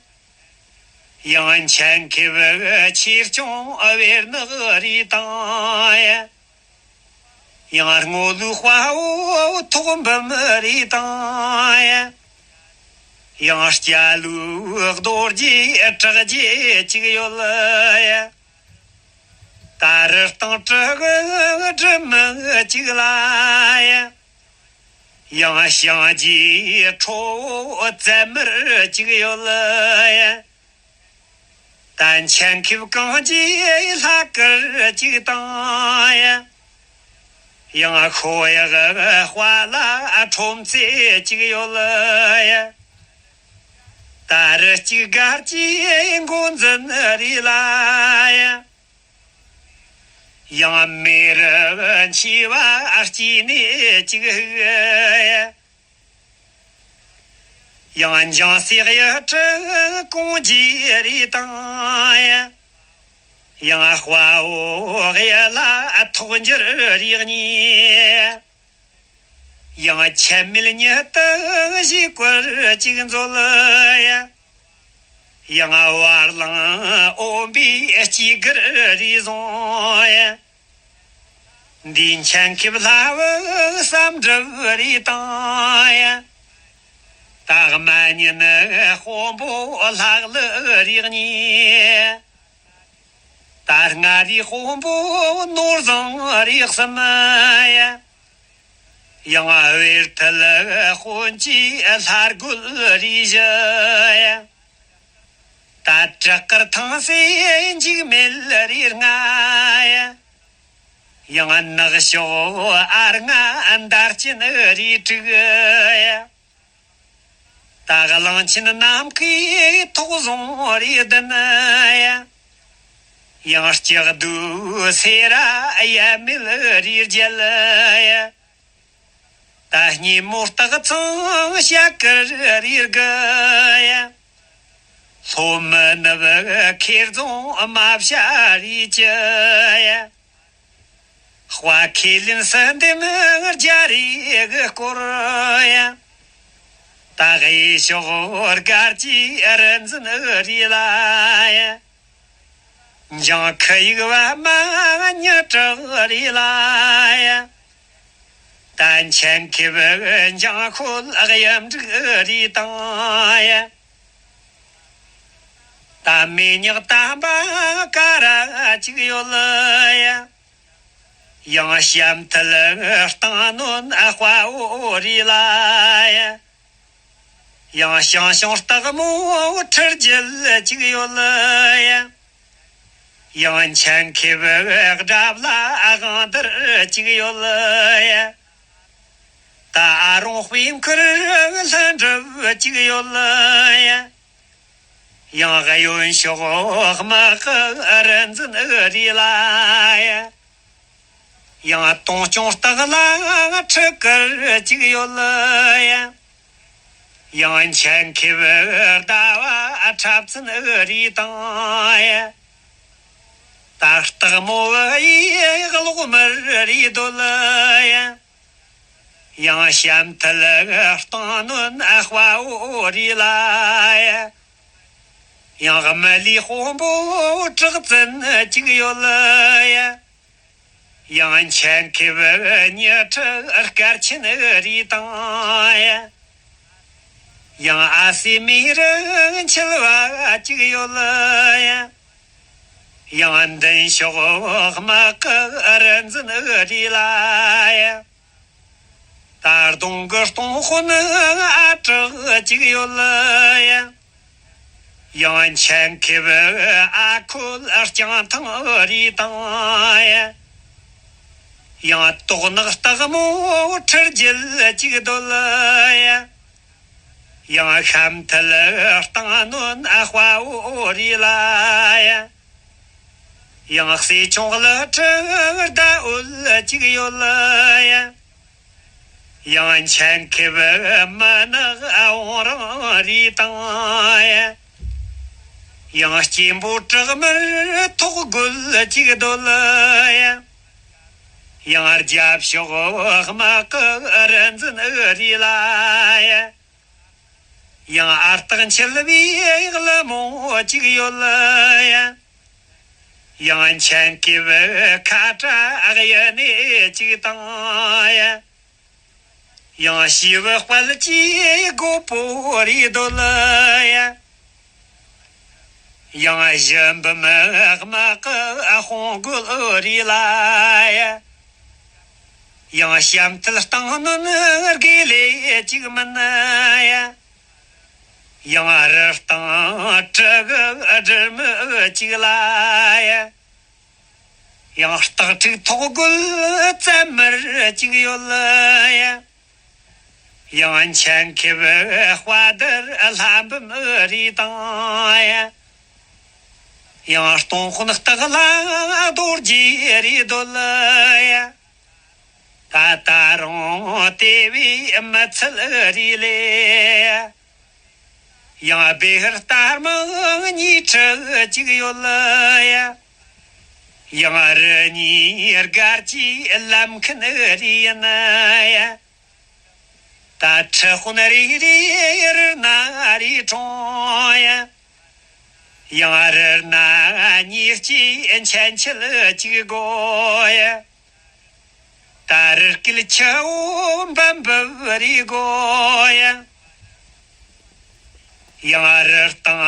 ཡང་མཆན་ཁེབས་ཆེ་ཆུང་བེར་ནག་རེད་དང་ཡ། ཡང་རྔོ་ལུག་དཔའ་བོ་ཐོག་འབུམ་རེད་དང་ཡ། ཡང་སྐྱ་ལུག་རྡོ་རྗེ་བྲག་རྗེ་གཅིག་ཡོད་ཡ། ད་རི་སྟེང་གྲི་གུ་སྒྲིམ་མི་གཅིག་ལ་ཡ། ཡང་ཞང་རྗེ་ཁྲོ་བོ་བཙན་དམར་གཅིག་ཡོད་ཡ། ད་མཆན་ཁེབས་གངས་ཀྱི་ལྷ་སྐལ་གཅིག་དང་ཡ། ཡང་ཤོ་ཡག་དཔའ་ལ་ཁྲོམ་རྩེ་གཅིག་ཡོད་ཡ། ད་རི་གཅིག་སྒར་གྱི་འགོ་འཛིན་རེད་ལ་ཡ། ཡང་མེ་རི་མཆེ་བ་སྐྱེས་ནས་གཅིག་ཡ། ཡང་འཇང་སྲས་གཡུ་ཁྲི་གོང་རྗེ་རེད་དང་ཡ། ཡང་དཔའ་བོ་གཡུ་ལ་ཐོག་འགྱུར་རེ་གཉིས། ཡང་ཆད་མེད་ཉི་ལྟར་བཞེས་སྐོར་གཅིག་མཛོད་ཡ། ཡང་བར་ལང་ཨོམ་པའི་སྐྱེས་སྒར་རེ་བཟུང་ཡ། འདིའི་མཆན་ཁེབས་ལྷ་བུ་བསམ་གྲུབ་རེད་དང་ཡ། ད་རྨ་ཉིན་དཔོན་པོ་ལྷག་ལུ་རེ་གཉིས། ད་མངའ་རིས་དཔོན་པོ་ནོར་བཟང་རེ་གསུམ་ཡ། ཡང་བེར་ཐལ་དཔོན་གྱི་ལྷ་རྒོད་རེ་བཞི་ཡ། ད་བྲག་དཀར་ཐང་སེ་འཇིགས་མེད་རེ་ལྔ་ཡ། ཡང་ནག་ཕྱོགས་ཨ་རྔ་འདར་ཅན་རེ་དྲུག་ཡ། ད་གླང་ཆེན་ནམ་མཁའི་ཐོག་བཟུང་རེ་བདུན་ཡ། ཡང་ལྕགས་རྡོའི་སེ་ར་གཡབ་མེད་རེ་བརྒྱད་ཡ། ད་སྙེ་མོ་སྟག་ཚང་ཤ་དཀར་རེ་དགུ་ཡ། ལྷོ་མི་ནུབ་ཁེར་རྫོང་རྨ་བྱ་རེ་བཅུ་ཡ། དཔའ་ཁས་ལེན་སུ་འདེམས་རྒྱ་རེ་གི་སྐོར་ཡ། ད་གཡས་ཕྱོགས་སྒར་གྱི་རི་འཛིན་རེ་ལ་ཡ། འཇང་ཁུ་ཡིག་བ་མ་ཉི་གྲགས་རེ་ལ་ཡ། ད་མཆན་ཁེབས་འཇང་ཁོལ་གཡུ་འབྲུག་རེ་དང་ཡ། ད་མེ་ཉག་དམ་པ་ཀ་ར་གཅིག་ཡོད་ཡ། ཡང་བྱམས་མཐིལ་སྟེང་གནོན་དཔའ་བོ་རེ་ལ་ཡ། ཡང་ཞང་ཞུང་སྟག་མོ་ཁྲི་རྒྱལ་གཅིག་ཡོད་ཡ། ཡང་མཆན་ཁེབས་དགྲ་བླ་དབང་དར་གཅིག་ཡོད་ཡ། ད་ཨ་རོང་དཔེ་མཁར་ལྷུན་གྲུབ་གཅིག་ཡོད་ཡ། ཡང་གཡོན་ཕྱོགས་དམག་གི་རི་འཛིན་རེ་ལ་ཡ། ཡང་སྟོང་སྐྱོང་སྟག་ལ་ཁྲི་དཀར་གཅིག་ཡོད་ཡ། ཡང་མཆན་ཁེབས་ཟླ་བ་འཁྲབ་ཚན་རེ་དང་ཡ། ད་སྟག་མོ་བུ་ཡི་གློག་དམར་རེ་འདོད་ཡ། ཡང་བྱམས་མཐིལ་སྟེང་གནོན་དཔའ་བོ་རེ་ལ་ཡ། ཡང་རྨི་ལིའི་དཔོན་པོ་གྲགས་བཙན་གཅིག་ཡོད་ཡ། ཡང་མཆན་ཁེབས་ཉི་ཁྲི་སྐར་ཆེན་རེ་དང་ཡ། ཡང་ཨ་སེ་མི་རི་འཆལ་བ་གཅིག་ཡོད་ལ་ཡ། ཡང་མདུན་ཕྱོགས་དམག་གི་རི་འཛིན་རི་ལ་ཡ། ད་གདོང་གི་སྟོང་དཔོན་ཨ་གྲགས་གཅིག་ཡོད་ལ་ཡ། ཡང་ཆེན་ཁེབས་ཨ་ཁོལ་རྐྱང་ཐང་རི་དང་ཡ། ཡང་དོག་ནག་སྟག་མོ་ཁྲི་རྒྱལ་གཅིག་སྡོད་ལ་ཡ། ཡང་ཤམ་ཐལ་སྟེང་གནོན་དཔའ་བོ་རི་ལ་ཡ། ཡང་སྲས་ཆུང་ལ་ཁྲི་ཟླ་འོད་གཅིག་ཡོད་ལ་ཡ། ཡང་ཆེན་ཁེབས་མི་ནག་བོང་རང་རི་དང་ཡ། ཡང་སྐྱེན་པོ་བྲག་དམར་ཐོག་རྒོད་གཅིག་སྡོད་ལ་ཡ། ཡང་རྒྱབ་ཕྱོགས་དམག་གི་རི་འཛིན་རི་ལ་ཡ། ཡང་ཨ་སྟག་འཆལ་བའི་ལ་མོ་གཅིག་ཡོད་ལ་ཡ། ཡང་ཆེན་ཁེབས་ཁ་བྲག་གཡུ་ནས་གཅིག་དང་ཡ། ཡང་ཤི་བ་དཔལ་གྱི་སྒོ་པོ་རི་སྡོད་ལ་ཡ། ཡང་ཞི་འབུམ་དམག་གི་དཔུང་རྒོད་རི་ལ་ཡ། ཡང་ཤམ་ཐལ་སྟེང་གནོན་དགེ་ལེགས་གཅིག་མིན་ཡ། ཡང་རི་སྟེང་གྲི་གུ་སྦྲུལ་མོ་གཅིག་ལ་ཡ། ཡང་སྟག་ཕྲུག་ཐོག་རྒོད་རྩེ་དམར་གཅིག་ཡོད་ལ་ཡ། ཡང་ཆེན་ཁེབས་དཔའ་དར་ལྷ་འབུམ་རི་དང་ཡ། ཡང་སྟོང་དཔོན་སྟག་ལྷ་རྡོ་རྗེ་རི་སྡོད་ལ་ཡ། ད་ད་རུང་དེ་བས་མི་ཚད་རི་ལས་ཡ། ཡང་སྦེ་ཧར་སྟག་མོ་གཉིས་ཁྲི་གཅིག་ཡོད་ལ་ཡ། ཡང་རི་གཉིས་སྒར་གྱི་ལམ་མཁན་རི་ཡིན་ཡ། ད་ཁྲི་དཔོན་རེ་རེ་རི་སྣ་རི་གྲོང་ཡ། ཡང་རི་སྣ་གཉིས་ཀྱི་མཆན་ཆུད་གཅིག་དགོས་ཡ། ད་རི་སྐེད་ཆུ་བོ་འབབ་འབབ་རི་དགོས་ཡ། ཡང་རི་སྟེང་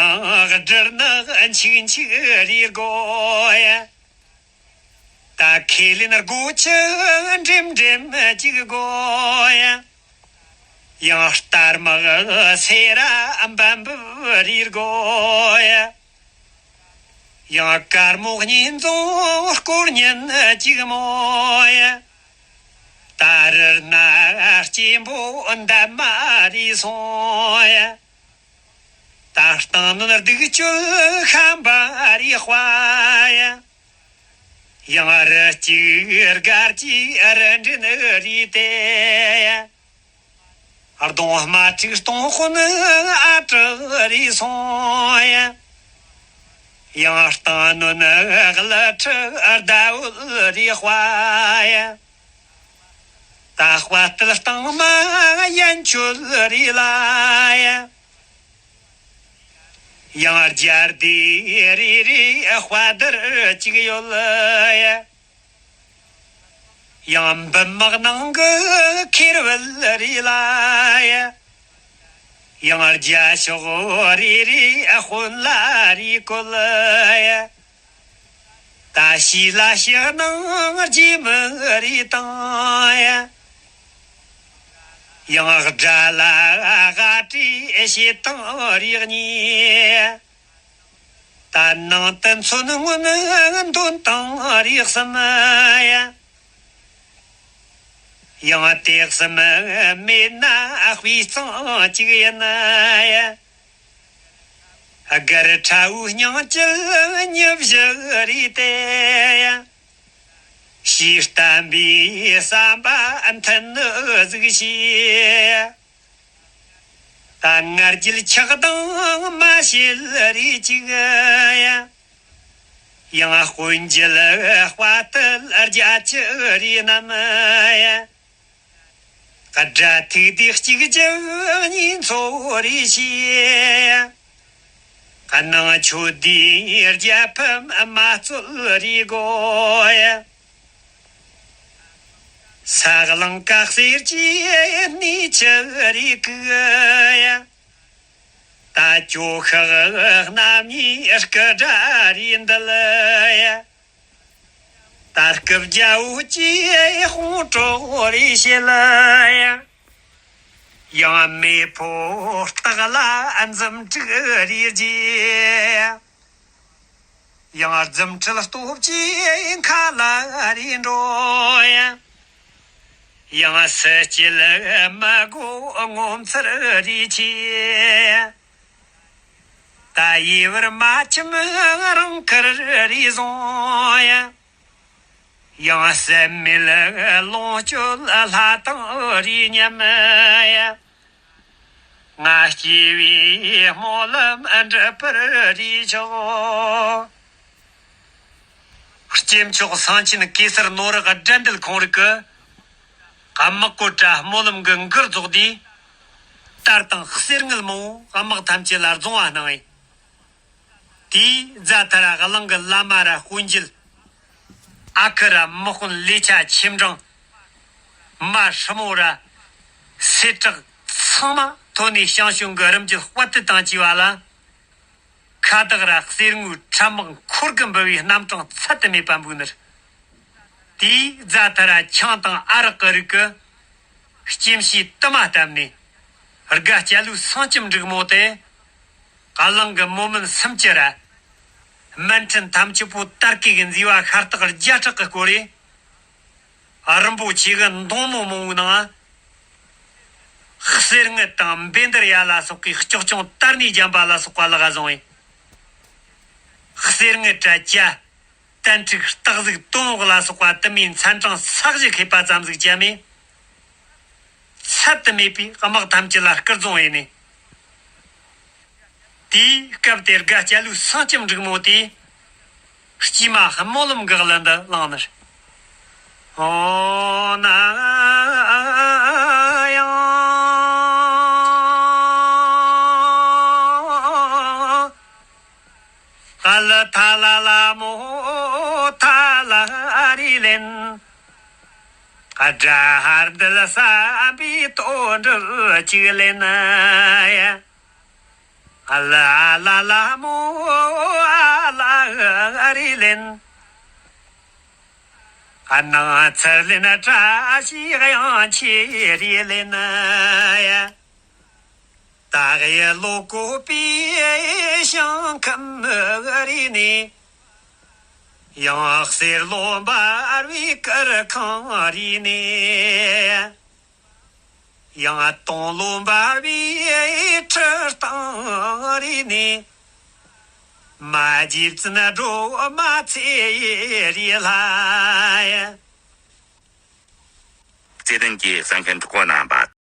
སྦྲུལ་ནག་འཆིག་འཆིག་རི་དགོས་ཡ། ད་ཁས་ལེན་སྒོ་ཆེན་འགྲིམ་འགྲིམ་གཅིག་དགོས་ཡ། ཡང་སྟག་དམག་སེ་ར་འབབ་འབབ་རི་དགོས་ཡ། ཡང་དཀར་མོ་གཉིས་འཛོམས་སྐོར་ཉིན་གཅིག་མོ་ཡ། ད་རི་སྣ་སྐྱེན་པོ་འདབ་མ་རི་སོང་ཡ། ད་སྟེང་གནོན་སྡིག་སྤྱོད་ཤམ་བྷ་རི་དཔའ་ཡ། ཡང་རི་གཅིག་སྒར་གྱི་རི་འདྲེན་རི་དེ་ཡ། གདོང་དམར་ཁྲིག་སྟོང་དཔོན་ཨ་གྲགས་རི་སོང་ཡ། ཡང་སྟེང་གནོན་གླུ་ཁྲི་ཟླ་འོད་རི་དཔའ་ཡ། ད་དཔའ་རྟུལ་སྟེང་མ་ཡན་ཆོད་རི་ལ་ཡ། ཡང་རྒྱལ་སྡེ་རེ་རེ་དཔའ་དར་གཅིག་ཡོད་ལ་ཡ། ཡང་འབུམ་དམག་ནང་གི་ཁེར་བལ་རི་ལ་ཡ། ཡང་རྒྱ་ཕྱོགས་རེ་རེ་དཔོན་ལ་རི་བཀོད་ལ་ཡ། ད་ཤི་ལ་ཤི་ནང་རྗེ་མི་རི་དང་ཡ། ཡང་དགྲ་ལ་དགའ་བྲིས་བྱེད་དང་རིགས་གཉིས། ད་ནང་དུ་མཚོན་སྔོན་འདོན་དང་རིགས་གསུམ་ཡ། ཡང་དེ་གསུམ་མེད་ན་དཔེ་གཙང་གཅིག་ཡིན་ཡ། སྒར་ཁྲ་བོའི་སྙིང་བཅུད་ཉི་བཞི་རེད་དེ། ཞེས་བསྟན་པའི་བསམ་པ་མཐུན་ནི་གཟིགས་ཤིག། ད་ང་རྒྱལ་ཆགས་སྡང་མ་བྱེད་རེ་ཅིག་ཡ། ཡང་དཔོན་རྒྱལ་དཔའ་རྟུལ་རྒྱ་ཆེ་རེ་རྣམས་ཡ། དགྲ་ཐུག་དེ་གཅིག་རྒྱབ་གཉིས་འཚོ་རེ་བྱས། ནང་ཆོས་སྡེའི་རྒྱལ་ཕམ་མ་རྩོད་རེ་དགོས་ཡ། ས་གླང་ཀ་གསེར་གྱི་གནས་ཆུ་རེ་བཀུག་ཡ། ད་ཅོ་ཤག་རྣམ་གཉིས་སྐུ་དགྲ་རེད་འདུལ་ཡ། ད་སྐུ་རྒྱལ་བོ་ཀྱི་དཔུང་གྲོགས་རེ་བྱེད་ལ་ཡ། ཡང་མེ་ཕོ་སྟག་ལ་འཛུམ་དྲུག་རེ་རྒྱས། ཡང་རྫུ་འཕྲུལ་སྟོབས་ཀྱིས་མཁའ་ལ་རེ་འགྲོ་ཡ། ཡང་སྲིད་སྐྱིད་མི་དགོས་ངོ་མཚར་རེ་ཆེ། ད་ཡེ་བར་མ་ཁྱིམ་རང་ཁར་རེ་བཟུང་ཡ། ཡང་སྲིད་མེད་ལོངས་སྤྱོད་ལྷ་དང་རེ་མཉམ་ཡ། ང་སྐྱེ་བའི་སྨོན་ལམ་འགྲུབ་པར་རེ་ཆོག། སྐྱེས་མཆོག་གསང་ཆེན་གེ་སར་ནོར་བུ་དགྲ་འདུལ་ཁོང་རིག་གི་དམག་བཀོད་དྲ་སྨོན་ལམ་གྱི་མགུར་རྫོགས་དུས། དར་དང་གསེར་དངུལ་མང་བོ་དམག་ཐམས་ཅད་ལ་རྫོང་བ་གནང་ཡིན། དེའི་རྫ་ཐ་ར་གླིང་གི་བླ་མ་ར་དཔོན་རྒྱུད། ཨ་ཁུ་ར་མི་དཔོན་ལས་ཆ་ཆེ་འབྲིང་། མ་ཧྲི་མོ་ར་སེ་བྲག་ཚང་མ་ཐོན་ནས་ཞང་ཞུང་གི་རིམ་གྱིས་དཔའ་དུད་དང་བཅས་པ་ལ། ཁ་བཏགས་ར་གསེར་དངུལ་ཁྲབ་དམག་འཁོར་གྱིས་འབུལ་བའི་རྣམ་གྲངས་ཚད་དུ་མེད་པ་འབུལ་ནི་རེད། དེའི་རྫ་ཐ་ར་ཆང་དང་ཨ་རག་གི་རིགས་ཀྱི་སྐྱེམས་ཤིང་དུ་མ་བཏབ་ནས། དགའ་སྐྱ་ལོའི་སྲང་ལྕམ་འབྲུག་མོ་དེ། གླིང་གི་མོ་མིན་སུམ་ཅུ་ར། སྨན་ཕྲན་ཐམས་ཅད་པོ་དར་གོས་ཀྱི་མཛེས་པ་ཤ་སྟག་བརྒྱ་ཕྲག་གིས་བསྐོར་རེ། རིན་པོ་ཆེ་གི་མདོང་མོ་མང་བོའི་ནང་། གསེར་དངུལ་དང་བཻ་ཌཱུརྱ་ལ་སོགས་པའི་སྐྱོག་ཆུང་དར་ནས་བརྒྱན་པ་ལ་སོགས་པ་ལག་བཟུང་བས། གསེར་དངུལ་དྲ་རྒྱ། ཏན་ཕྲུག་སྟག་གཟིག་དོམ་འོག་ལ་སོགས་པ་དུ་མའི་མཚན་གྲངས་ས་གཞི་ཁེབས་པ་ཙམ་ཟིག་བཅད་མེད། ཚད་དུ་མེད་པའི་དམག་ཐམས་ཅད་ལ་སྐུར་རྫོང་བས་ནས། དེའི་སྐབས་དེར་དགའ་སྐྱ་ལོའི་སྲང་ལྕམ་འབྲུག་མོ་དེས། སྐྱེས་མ་སྨོན་ལམ་འགག་ལན་འདི་བླངས་ནི་རེད། ཨོ་ན་ཡང་། ཨ་ལ་ཐ་ལ་ལ་མོ་ཐ་ལ་རི་ལེན། ཨ་དགྲ་ཧར་འདུལ་བསམ་པའི་དོན་འགྲུབ་ཅིག་ལེན་ཡ། ཨ་ལ་ཨ་ལ་ལ་མོ་ཨ་ལ་རི་ལེན། ཨ་ནང་ཚར་ལེན་བཀྲ་ཤིས་གཡང་ཆེ་རི་ལེན་ཡ། ད་གཡུ་ལོ་བཀོད་པའི་ཞིང་ཁམས་རི་ནས། ཡང་གསེར་ལོ་འབར་བའི་གུར་ཁང་རི་ནས། ཡང་སྟོང་ལོ་འབར་བའི་ཁྲི་སྟེང་རི་ནས། མ་རྗེ་བཙུན་སྒྲོལ་མ་ཚེ་རིང་ལྷ། བརྩེ་ལྡན་གྱི་གསན་མཁན་གྲོགས་པོ་རྣམ་པ།